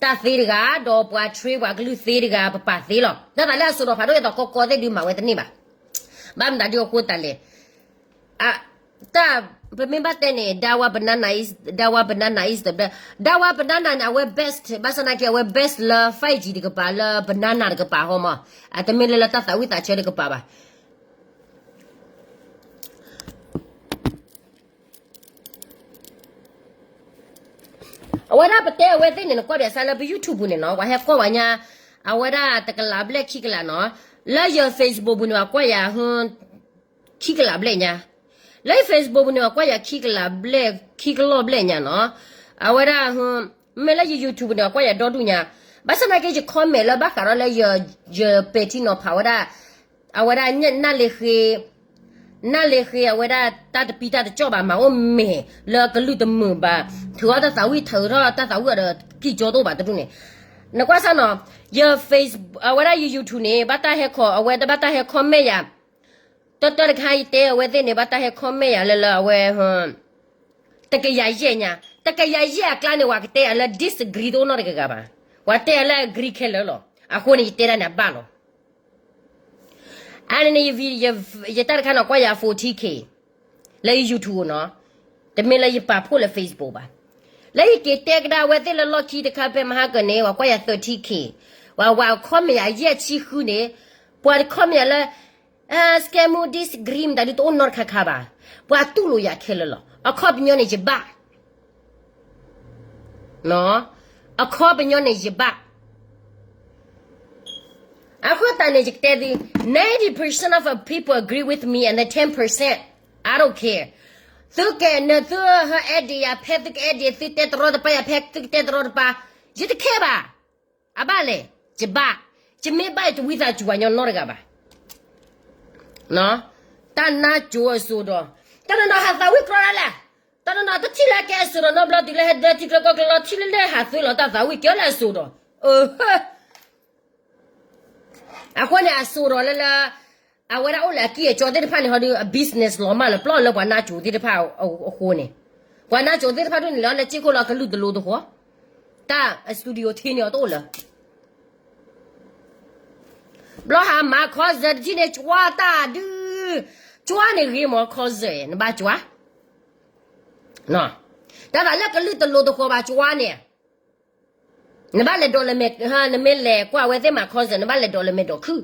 တၢ်သ့တဂၤ, ဒီးပှၤ train ပှၤကလုၢ်သ့တဂၤ ပပာ်သ့လီၤ. တၢ်သးလၢအစိၤဒီးဖးဒိၣ်အသိးကီကီသ့ၣ်ဒုးမၤဝဲတန့ၢ်ဘၣ်. ဘၣ်မတၤဒ်အဃိသတးလဲၣ်, တၢ်, ပမ့ၢ်ဘၣ်တဲန့ၣ် ဒၣ်ဝါ banana is, ဒၣ်ဝါ banana is the best, ဒၣ်ဝါ banana န့ၣ် အဝဲ best, ဘၣ်ဆၣ်သနာ်က့ အဝဲ best လၢ five G တကပၤ လၢ banana တကပၤဟီမး, အတမ့ၢ်လၢလၢတၢ်သးဝံၣ်သးဆၢတကပၤဘၣ်. အဝဲဒၣ်ပတဲအဝဲသ့ၣ်န့ၣ် နကွၢ်ဘၣ်ဆၣ်လၢပ YouTube ပူၤန့ၣ်နီၤ, ပှၤဟဲကွၢ်ဝဲညါ, အဝဲဒၣ်တကလးဘျဲၣ်ခံကလးနီၤ, လၢယ Facebook ပူၤန့ၣ် ပှၤကွၢ်ယၤ ခံကလးဘျဲၣ်ညါ, လၢယ Facebook ပူၤန့ၣ် ပှၤကွၢ်ယၤခံကလးဘျဲၣ်, ခံကလီၢ်ဘျဲၣ်ညါနီၤ, အဝဲဒၣ်, မ့ၢ်လၢယ YouTube ပူၤန့ၣ် ပှၤကွၢ်ယၤဒီဒူၣ်ညါ, ဘၣ်ဆၣ်သနာ်က့ ယ comment လၢဘၣ်ဃးဒီးလၢယ, ယပဲာ်ထံနီၤဖးဝဲဒၣ်, အဝဲဒၣ် နၢ်လ့ဃ့ နၢ်လ့ဃ့ အဝဲဒၣ်တၢ်တပံတၢ်တကၠီၣ်ဘၣ် မၤအိၣ်မဲာ်လၢကလုၢ်တမုာ်ဘၣ်, ထုးထီၣ်တၢ်သးဝံၣ် ထုးထီၣ်တၢ်သးဝံၣ်အီၤဒီးကံၢ်ကၠီတအိၣ်ဘၣ်တဒူၣ်န့ၣ်, နကွၢ်စၢ်နီၤ, ယ Facebook အဝဲဒၣ်ယ YouTube န့ၣ် ဘၣ်တၢ်ဟဲခီ, အဝဲဒၣ်ဘၣ်တၢ်ဟဲ comment ယၤ, တၢတၢတခါယတဲအဝဲသ့ၣ်န့ၣ် ဘၣ်တၢ်ဟဲ comment ယၤလၢလၢအဝဲ တကယၤယဲၢ်ညါ, တကယၤယဲၢ်အကျါန့ၣ် ပှၤကတဲယၤလၢ disagree တအိၣ်နီတဂၤဂၤဘၣ်, ပှၤတဲယၤလၢ agree ခဲလၢာ်လီၤ, အဃိန့ၣ် ယတဲဒၣ်န့ၣ်အဘၣ်လီၤ. အါန့ၣ်န့ၣ် ယတၢ်တခါန့ၣ် ကွၢ်ယၤ forty K လၢယ YouTube နီၤ, တမ့ၢ်လၢယပာ်ဖှိၣ်လၢ Facebook ဘၣ်. လၢယက့ၤတဲကဒါအဝဲသ့ၣ်လၢလီၢ်ခံတခါဖဲမဟါကၢၤန့ၣ် ပှၤကွၢ်ယၤ thirty K, ပှၤ ပှၤ comment ယၤယဲၢ်ဆံဃုန့ၣ်, ပှၤတ comment ယၤလၢ scam disagree မတၤဒုးတအိၣ်နီတခါခါဘၣ်, ပှၤတူၢ်လိာ်ယၤခဲလၢာ်လီၤ. အခီပညီန့ၣ်ယဘၣ် အခီပညီန့ၣ်ယဘၣ်. အဃိသတးန့ၣ် ယကတဲသု, ninety percent of people agree with me and the ten percent, I don't care. သုကဲနသုဟဲအဲၣ်ဒိးယၤဖဲသုကအဲၣ်ဒိး သုတဲတရီတပါယၤဖဲသုကတဲတရီတပါ, ယတcareဘၣ်. အဘၣ်လဲၣ်, ယဘၣ်, ယမ့ၢ်ဘၣ်ယတဝံသးစူၤပှၤညီနီတဂၤဘၣ်. တၢ်နါစိၤအစိၤဒီး, တနီၤနီၤဟးသးဝံၣ်ကြီဒၣ်လဲာ်, တနီၤနီၤတထံၣ်လၢကဲအစိၤဒီးနီတဘျီတုၤလၢဟဲဒၢထံကျိကီၢ်ကျိလီၤ ထံၣ်လၢလၢဟးသ့လီၤတၢ်သးဝံၣ်ကဲလၢအစိၤဒီး, အဟၢ အဃိန့ၣ် အစိာ်ထီၣ်လၢလၢ အဝဲဒၣ်အိၣ်လၢအကံၢ်အကီသ့ၣ်တဖၣ်န့ၣ် ဟီဒုး အ business လီၤမၢ်လၢပျီလၢပှၤနါစိၤသ့ၣ်တဖၣ်အဃိန့ၣ်, ပှၤနါစိၤသ့ၣ်တဖၣ်ဒုးန့ၣ် လၢလၢက့ခိၣ်လၢအကလုၢ်တလိၤတဃီၤ, တၢ် studio ထံန့ၣ်အတအိၣ်လၢ ဘျီဟးမၤ concert တထံၣ်န့ၣ် ကွၢ်တၢ်ဒုး, ကွၢ်န့ၣ်ဂ့ၤမး concert နဘၣ်ကွၢ်, တၢ်သးလၢကလုၢ်တလိၤတဃီၤဘၣ်ကွၢ်န့ၣ်, နဘၣ်လဲၤဒိးလၢမဲာ်, နမ့ၢ်လဲၤကွၢ်အဝဲသ့ၣ်မၤ concert နဘၣ်လဲၤဒိးလၢမဲာ်ဒိးခုၣ်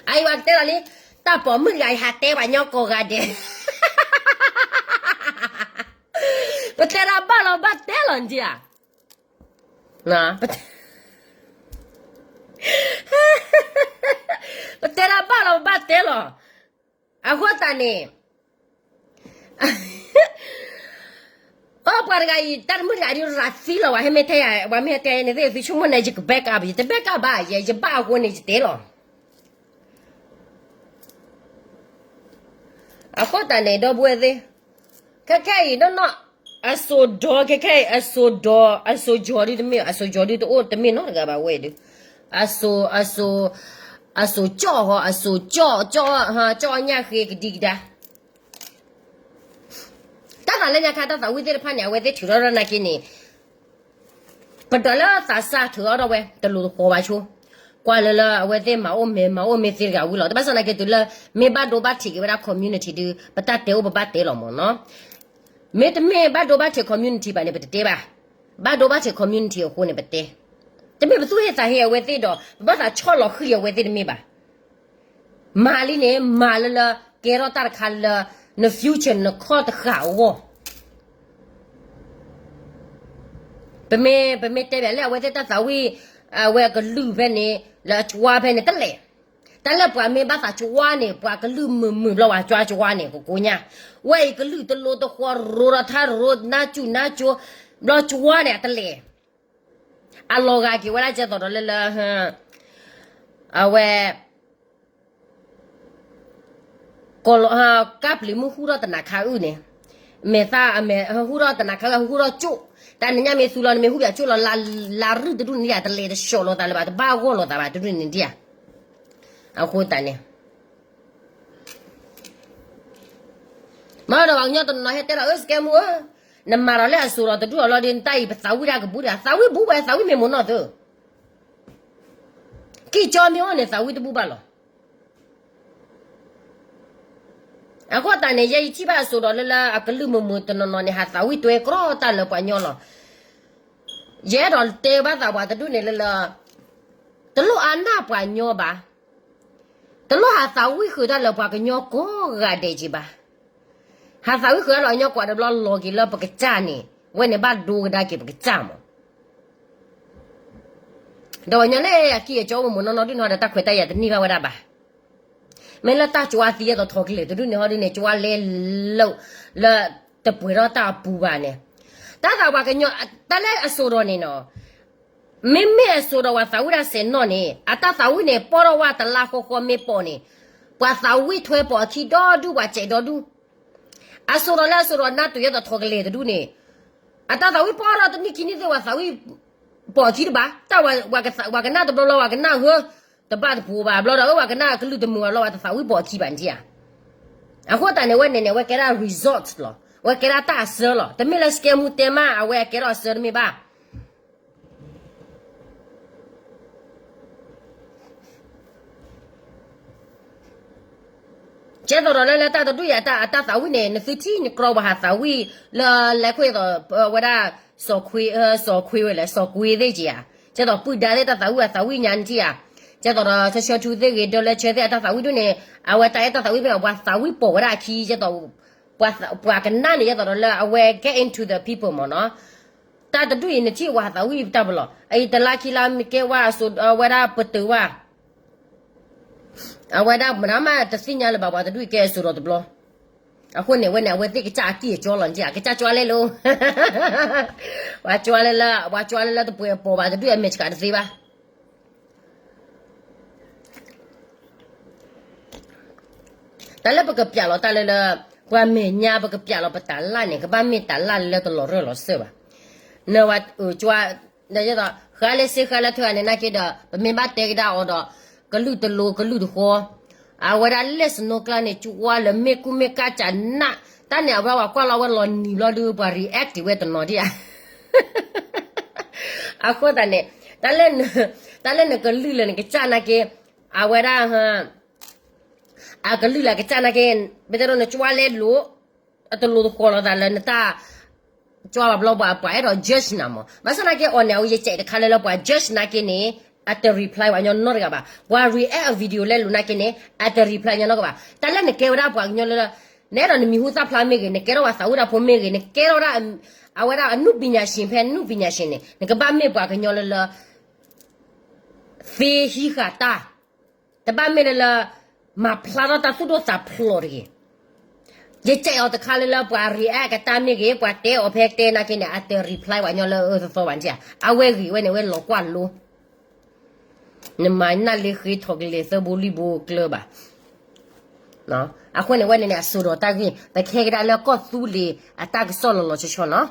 အအံၤဝဲကတဲလီၤလံ, တၢ်ပိာ်မုၣ်တဂၤအံၤဟးတဲပှၤညီကိးဂၤဒဲး, ပတဲဒၣ်ဘၣ်လီၤဘၣ်တဲလီၤနဒံဧါ, ပတဲဒၣ်ဘၣ်လီၤဘၣ်တဲလီၤ, အဃိသတးန့ၣ် အိၣ်ပှၤတဂၤအံၤ တၢ်တမုၣ်တဂၤဒ်ရၤသံလီၤ, ပှၤဟဲမ့ၢ်တဲယၤ, ပှၤမ့ၢ်ဟဲတဲန့ၣ်သ့ၣ် သုဆိကမိၣ်န့ၣ် ယက back up ယတ back up ဘၣ်, ယ ယဘၣ်အဃိန့ၣ် ယတဲလီၤ. အဃိသတးန့ၣ် ဒီပုၢ်ဝဲၢ်သ့ၣ်, ခဲခဲအံၤနီၢ်နီၢ်, အစိာ်ဒီး ခဲခဲအံၤ အစိာ်ဒီး အစိာ်ကီၤဒုတမ့ၢ်, အစိာ်ကီၤဒုတအိၣ်တမ့ၢ်နီတဂၤဘၣ်ဝဲဒု, အစိာ်, အစိာ်, အစိာ်ကၠီၣ်ဟီ, အစိာ်ကၠီၣ်, ကၠီၣ်, ကၠီၣ်ညၣ်ဃ့ကဒံကဒါ တၢ်သးလၢညါခါ တၢ်သးဝံၣ်သ့ၣ်တဖၣ်န့ၣ် အဝဲသ့ၣ်ထုးထီၣ်ထီၣ်နာ်က့န့ၣ်, ပဒီးလၢသးစၢ်ထုးထီၣ်ထီၣ်ဝဲ တလိၤတဃီၤဘၣ်ဆိ, ကွၢ်လၢလၢအဝဲသ့ၣ်မၤအိၣ်မ့ၢ် မၤအိၣ်မ့ၢ်သ့တဂၤဝံၤလီၤ. တဘၣ်ဆၣ်နာ်က့တုၤလၢ မ့ၢ်ဘၣ်ဒိဘၣ်ထံးက့ၤဝဲဒၣ် community ဒု ပတၢ်တဲအိၣ်ပဘၣ်တဲလီၤမၢ်နီၤ. မ့တမ့ၢ်ဘၣ်ဒိဘၣ်ထံး community ဘၣ်န့ၣ် ပတတဲဘၣ်. ဘၣ်ဒိဘၣ်ထံး community အဃိန့ၣ် ပတဲ. တမ့ၢ်ပသူၣ်ဟ့သးဟ့အဝဲသ့ၣ်ဒီး ပဘၣ်သးဆီၣ်လီၤဃံၤအဝဲသ့ၣ်တမ့ၢ်ဘၣ်. မၤလံန့ၣ် မၤလၢလၢ ကဲထီၣ်တၢ်တခါလၢ န future နခီၣ်တဃာ်အဂီၢ်. ပမ့ၢ်, ပမ့ၢ်တဲဘၣ်လၢအဝဲသ့ၣ်တၢ်သးဝံၣ်, အဝဲအကလုၢ်ဖဲန့ၣ် လၢအကဝါဖဲန့ၣ်တလဲၣ်. တၢ်လၢပှၤမ့ၢ်ဘၣ်သးကဝါန့ၣ် ပှၤကလုၢ်မုာ်မုာ်ဘျီဝဲကဝါကဝါန့ၣ် ကကိညၣ်, ဝဲအံၤကလုၢ်တလိၤတဃီၤရိၤဒီးထါရိၤနါစူၣ်နါကိၤ, ဘျီကဝါန့ၣ်အတလဲၣ်. အလီၤဂာ်က့ၤဝဲဒၣ်ကဲသိးဒီးလၢလၢ, အဝဲ ကီၢ်လီၤ, ကၢ်ပျံၤမုၢ်ဟူထီၣ်တနၤခါအုၣ်န့ၣ်, မဲာ်သၣ်အမဲာ်ဟူထီၣ်တနၤခါအုၣ် ဟူထီၣ်ကၠိၣ်, တၢ်နညါမ့ၢ်သူလီၤ နမ့ၢ်ဟူပၠးကၠိၣ်လီၤ, လါရူၢ်တဒူၣ်န့ၣ်ဒံးဧါ တလဲၤတဆှီလီၤသးလၢၤဘၣ် တဘၣ်ဂီၢ်လီၤသးဘၣ်တဒူၣ်န့ၣ်ဒံးဧါ. အဃိသတးန့ၣ် မ့ၢ်ဒီးပှၤကညီတနီၤဟဲတဲလီၤ အၢ စကဲမူဧၢ, နမၤဒီးလၢအစိာ်ဒီးတဒူၣ်အလီၢ်ဒ်နတၢ်အံၤ ပသးဝံၣ်တၢ်ကဘူးဒံး သးဝံၣ်ဘူးဝဲ သးဝံၣ်မ့ၢ်မိၢ်နီၢ်သု, ကံၢ်ကၠီမ့ၢ်အိၣ်န့ၣ် သးဝံၣ်တဘူးဘၣ်လီၤ. အဃိသတးန့ၣ် ယဲယထံၣ်ဘၣ်အစိာ်ဒီးလၢလၢအကလုၢ်မုာ်မုာ်တနီၤနီၤန့ၣ် ဟးသးဝံၣ်တွဲကြီတၢ်လၢပှၤကညီလီၤ. ယအဲၣ်ဒိးတဲဘၣ်သးပှၤတဒူၣ်န့ၣ်လၢလၢ တလိၣ်အါနၢ်ပှၤကညီဘၣ်, တလိၣ်ဟးသးဝံၣ်ဃုာ်တၢ်လၢပှၤကညီကိးဂၤဒဲးက့ၤဘၣ်. ဟးသးဝံၣ်ဃုာ်တၢ်လၢပှၤကညီကိးဂၤဒဲးဘျီလီၤက့ၤလၢပကစၢ်န့ၣ် ဝဲန့ၣ်ဘၣ်ဒိကဒါက့ၤပကစၢ်မး. ဒီးပှၤကညီလၢအကံၢ်အကီအိၣ်မုာ်မုာ်နီၢ်နီၢ်ဒုၣ်န့ၣ်ဟီဒီး တၢ်ခွဲးတၢ်ယာ်တန့ၢ်ဘၣ်ဝဲဒၣ်ဘၣ်. မ့ၢ်လၢတၢ်ကၠွါသံအသိးထီကလဲာ်တဒူၣ်န့ၣ်ဟီဒုၣ်န့ၣ် ကၠွါလဲလၢ လၢတပှဲၤထီၣ်တၢ်အပူၤဘၣ်န့ၣ်, တၢ်သးပှၤကညီ တၢ်လၢအစိာ်ဒီးန့ၣ်နီၤ, မ့မ့ၢ်အစိာ်ဒီးပှၤသးဝံၣ်တၢ်စဲးနီၣ်န့ၣ် အတၢ်သးဝံၣ်န့ၣ် ပီၢ်ထီၣ်ဝဲတလါဃီဃီမ့ၢ်ပီၢ်န့ၣ်, ပှၤသးဝံၣ်ထွဲပိာ်အခံဒီဒူၣ် ပှၤစဲးဒီဒူၣ်. အစိာ်ဒီးလၢအစိာ်ဒီးနါတုၤယဲသိးထီကလဲာ်တဒူၣ်န့ၣ်, အတၢ်သးဝံၣ်ပီၢ်ထီၣ်တနံၣ်ခံနံၣ်သ့ၣ် ပှၤသးဝံၣ်ပိာ်အခံတဘၣ်. တၢ်ဝဲကနၣ်တဘျီလီၤ ပှၤကနၣ်ဧၢ, တဘၣ်တပူၤဘၣ်ဘျီဒီး အဝဲကနၣ်ကလုၢ်တမုာ်အလီၢ် ပှၤတသးဝံၣ်ပိာ်အခံဘၣ်န့ၣ်ဧါ. အဃိသတးန့ၣ် ဝဲန့ၣ်န့ၣ် အဝဲကဲဒၣ် result လီၤ. အဝဲကဲဒၣ်တၢ်အစၢလီၤ. တမ့ၢ်လၢစကဲမူတဲမး အဝဲအကဲထီၣ်အစၢတမ့ၢ်ဘၣ်. ကဲသိးဒီးလၢလၢတၢ်တဒူၣ်အံၤ အတၢ်သးဝံၣ်န့ၣ် နသုထံၣ်နကြီပှၤဟးသးဝံၣ်လၢလဲၤခွဲးသိး ဝဲဒၣ် စီၤခွ့, စီၤခွ့ဝဲလဲၣ် စီၤကွ့သ့ၣ်က့ၤဧါ. ကဲသိးပုၢ်ဒါသ့ၣ်တၢ်သးဝံၣ်အသးဝံၣ်ညါနထံၣ်ဧါ. ကဲသိးဒီးဆၢဆၢထူသ့ၣ်ဂ့ၤ ဒၢလၢဆၢသ့ၣ်အတၢ်သးဝံၣ်ဒူၣ်န့ၣ် အဝဲတၢ်အဲၣ်တၢ်သးဝံၣ်မ့ၢ်ဘၣ် ပှၤသးဝံၣ်ပိာ်ဝဲဒၣ်အခံ ကဲသိး ပှၤကနၣ်န့ၣ် ယဲသိးဒီးလၢအဝဲ get into the people မ့ၢ်နီၤ. တၢ်တဒူၣ်အံၤ နထံၣ်ဝဲသးဝံၣ်တၢ်ပလီၢ် အံၤတလါခံလါမ့ၢ်ကဲဝဲ အဝဲဒၣ်ပတုာ်ဝဲ အဝဲဒၣ်မနုၤမးတသ့ၣ်ညါလၢၤဘၣ် ပှၤတဒူၣ်အံၤကဲအစိာ်ဒီးတဘျီ. အဃိန့ၣ် ဝဲန့ၣ် အဝဲသ့ၣ်ကစၢ်အကံၢ်အကီလီၤ ကစၢ်ကၠွါလဲလိၤ ပှၤကၠွါလၢလၢ ပှၤကၠွါလၢလၢတပှဲၤပိာ်ဘၣ်တဒူၣ်အမဲာ်ဆှးတသ့ဘၣ်. တၢ်လၢပကပျးလီၤတၢ်လၢလၢ ပှၤမဲာ်ညါပကပျးလီၤပတၢ်လၢ်န့ၣ် ကဘၣ်မ့ၢ်တၢ်လၢလၢတလီၤရၢၢ်လီၤစၢၤဘၣ်. နဝဲ ဃါလၢစ့ဃါလၢထွဲဂၤန့ၣ်နာ်က့ဒီး ပမ့ၢ်ဘၣ်တဲကဒါအီၤဒီး ကလုၢ်တလိၤကလုၢ်တဃီ, အဝဲဒၣ်လဲၣ်စနိကျါန့ၣ် ကၠူဝါလၢမ့ၢ်ကူၣ်မ့ၢ်ကၢ်ကနး, တၢ်န့ၣ်အဝဲပှၤကွၢ်လီၤဝဲလီၤနံၤဘျီဒုး ပှၤ react ဝဲတနီၤဒံးဧါ. အဃိသတးန့ၣ် တၢ်လၢနကလုၢ်လၢနကစၢ်နာ်က့ အဝဲဒၣ် အကလုၢ်လၢအကစၢ်နာ်က့ ပတဲဒိနကၠွါလဲလိာ် အတလိၤတဃီလိာ်သးလၢနတၢ်ကၠွါဘၣ်ဘျီပှၤ ပှၤအဲၣ်ဒိး judge နၤမး. ဘၣ်ဆၣ်နာ်က့အီၤန့ၣ် အဝဲယစဲးတခါလၢလၢပှၤ judge နာ်က့န့ၣ် အတ reply ပှၤကညီနီတဂၤဘၣ်. ပှၤ react အ video လဲလိာ်နာ်က့န့ၣ် အတ reply ညီနီတဂၤဘၣ်. တၢ်လၢနကဲဝဲဒၣ်ပှၤကညီလၢ နအဲၣ်ဒိးနမံၤဟူသၣ်ဖျါမ့ၢ်ဂ့ၤ, နကဲထီၣ်ပှၤသးဝံၣ်တၢ်ဖိမ့ၢ်ဂ့ၤ, နကဲထီၣ်ဝဲဒၣ် အဝဲဒၣ်အနုပညာရှင် ဖဲနုပညာရှင်န့ၣ် နကဘၣ်မ့ၢ်ပှၤကညီလၢလၢ သ့ဟံးဃာ်တၢ်, တဘၣ်မ့ၢ်လၢလၢ မၤဖျါထီၣ်တၢ်သူၣ်ဒိၣ်သးဖျိးတဂ့ၤ. ယစဲးအီၤတခါလၢလၢပှၤ react ကတၢ်မ့ၢ်ဂ့ၤ, ပှၤတဲအီၤဖဲတဲနာ်က့န့ၣ် အတ reply ပှၤကညီလၢအအၢသီသီဘၣ်န့ၣ်ဧါ. အဝဲဂ့ၤဝဲန့ၣ် ဝဲလီၤကွၢ်လိ နမၤနၢ်လ့ဃ့ထီၣ်ကလဲၤသၢဘိလွံၢ်ဘိကျၢၤဘၣ်. အဃိန့ၣ် ဝဲန့ၣ်န့ၣ် အစိၤဒီးတၢ်ဂ့ၢ် ပကဟဲကဒါလၢကီၢ်သူလ့ၤအတၢ်ကစီၣ်လီၤလီၤဆီဆီနီၤ.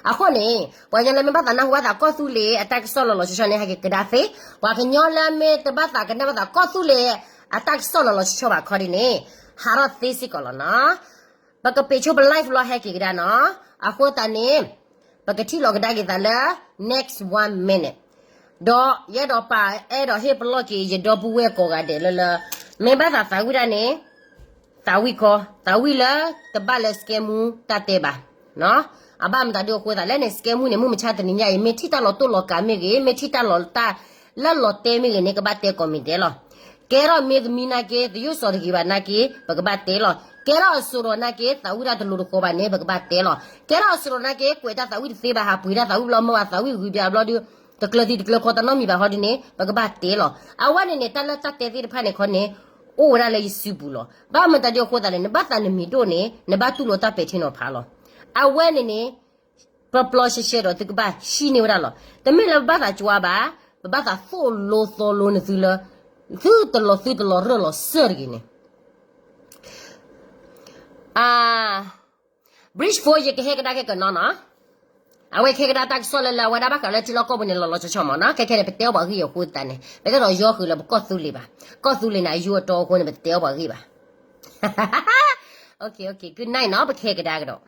အဃိန့ၣ် ပှၤကညီလၢမ့ၢ်ဘၣ်သးနၢ်ဟူဘၣ်သးကီၢ်သူလ့ၤအတၢ်ကစီၣ်လီၤလီၤဆီဆီန့ၣ် ဟဲက့ၤကဒါသ့, ပှၤကညီလၢမ့ၢ်တဘၣ်သးကနၣ်ဘၣ်သးကီၢ်သူလ့ၤအတၢ်ကစီၣ်လီၤလီၤဆီဆီဘၣ်ခီဒ်န့ၣ် ဟးထီၣ်သ့စ့ၢ်ကီးလီၤနီၤ. ပကပ့းဆိပ live လီၤ ဟဲက့ၤကဒါနီၤ. အဃိသတးန့ၣ် ပကထံၣ်လီၤကဒါက့ၤသးလၢ next one minute ဒီးယအဲၣ်ဒိးပာ်အဲၣ်ဒိးဟ့ၣ်ပလီၢ်က့ၤ ယဒီပုၢ်ဝဲၢ်ကိးဂၤဒဲးလၢလၢ မ့ၢ်ဘၣ်သးသးဝံၣ်တၢ်န့ၣ် သးဝံၣ်ခီ, သးဝံၣ်လၢတဘၣ်လၢ scam တၢ်တဲဘၣ်. အဘၣ်မတၤဒ်အဃိသးလဲၣ်န့ၣ် scam န့ၣ် မုၢ်မဆါတနံၤညါအံၤ မ့ၢ်ထံၣ်တၢ်လီၤတိၢ်လီၤကးမ့ၢ်ဂ့ၤ, မ့ၢ်ထံၣ်တၢ်လီၤတၢ်လၢလီၤတဲမ့ၢ်ဂ့ၤန့ၣ် ကဘၣ်တဲကိးမံၤဒဲးလီၤ. ကဲထီၣ်မ့ၢ်သမံနာ်က့ သယိၣ်စီၤတဂ့ၤဘၣ်နာ်က့ ပကဘၣ်တဲလီၤ. ကဲထီၣ်အစိၤဒီးနာ်က့ သးဝံၣ်တၢ်တလိၤတဃီဘၣ်န့ၣ် ပကဘၣ်တဲလီၤ. ကဲထီၣ်အစိၤဒီးနာ်က့ ကွဲးတၢ်သးဝံၣ်တသ့ဘၣ် ဟးပှ့ၤတၢ်သးဝံၣ်ဘျီမ့ၢ်ဘၣ် သးဝံၣ်ဂုၤဘၣ်ဘျီဒုး တကျၢၤသံတကျၢၤခီတနီတမံၤဘၣ်ဟီဒ်န့ၣ် ပကဘၣ်တဲလီၤ. အဝဲန့ၣ်န့ၣ် တၢ်လၢတၢ်တဲသ့ၣ်တဖၣ်န့ၣ်ခီန့ၣ် အိၣ်ဝဲဒၣ်လၢယစုပူၤလီၤ. ဘၣ်မတၤဒ်အဃိသးလဲၣ် နဘၣ်သးနမံၤဒိၣ်န့ၣ် နဘၣ်တူၢ်လိာ်တၢ်ပဲာ်ထံနီၤဖးလီၤ. အဝဲန့ၣ်န့ၣ် ပျီပျီရှဲရှဲဒီးသုကဘၣ်ဟံးန့ၢ်ဝဲဒၣ်လီၤ. တမ့ၢ်လၢပဘၣ်သးကွၢ်ဘၣ်, ပဘၣ်သးသိၣ်လိသီလိနသုလၢ သုတလီၤသုတလီၤရၢၢ်လီၤစၢၤတဂ့ၤန့ၣ် Bridge four ယကဟဲကဒါခဲကနီၤနီၤ. အဝဲကဟဲကဒါတၢ်ကစီၣ်လၢလၢအဝဲဒၣ်ဘၣ်ဃးလၢထံလီၢ်ကီၢ်ပူၤန့ၣ် လီၤလီၤဆီဆီမးနီၤ. ခဲခဲန့ၣ် ပတဲအီၣ်ပှၤဂ့ၢ်အဃိသတးန့ၣ် ပတအဲၣ်ဒိးယီဃုာ်လၢပကီၢ်သူလ့ၤဘၣ်. ကီၢ်သူလ့ၤန့ၣ် အယိအတီအဃိန့ၣ် ပတတဲအီၣ်ပှၤဂ့ၢ်ဘၣ်. Okay, okay, good night နီၤ, ပကဟဲကဒါကဒီး.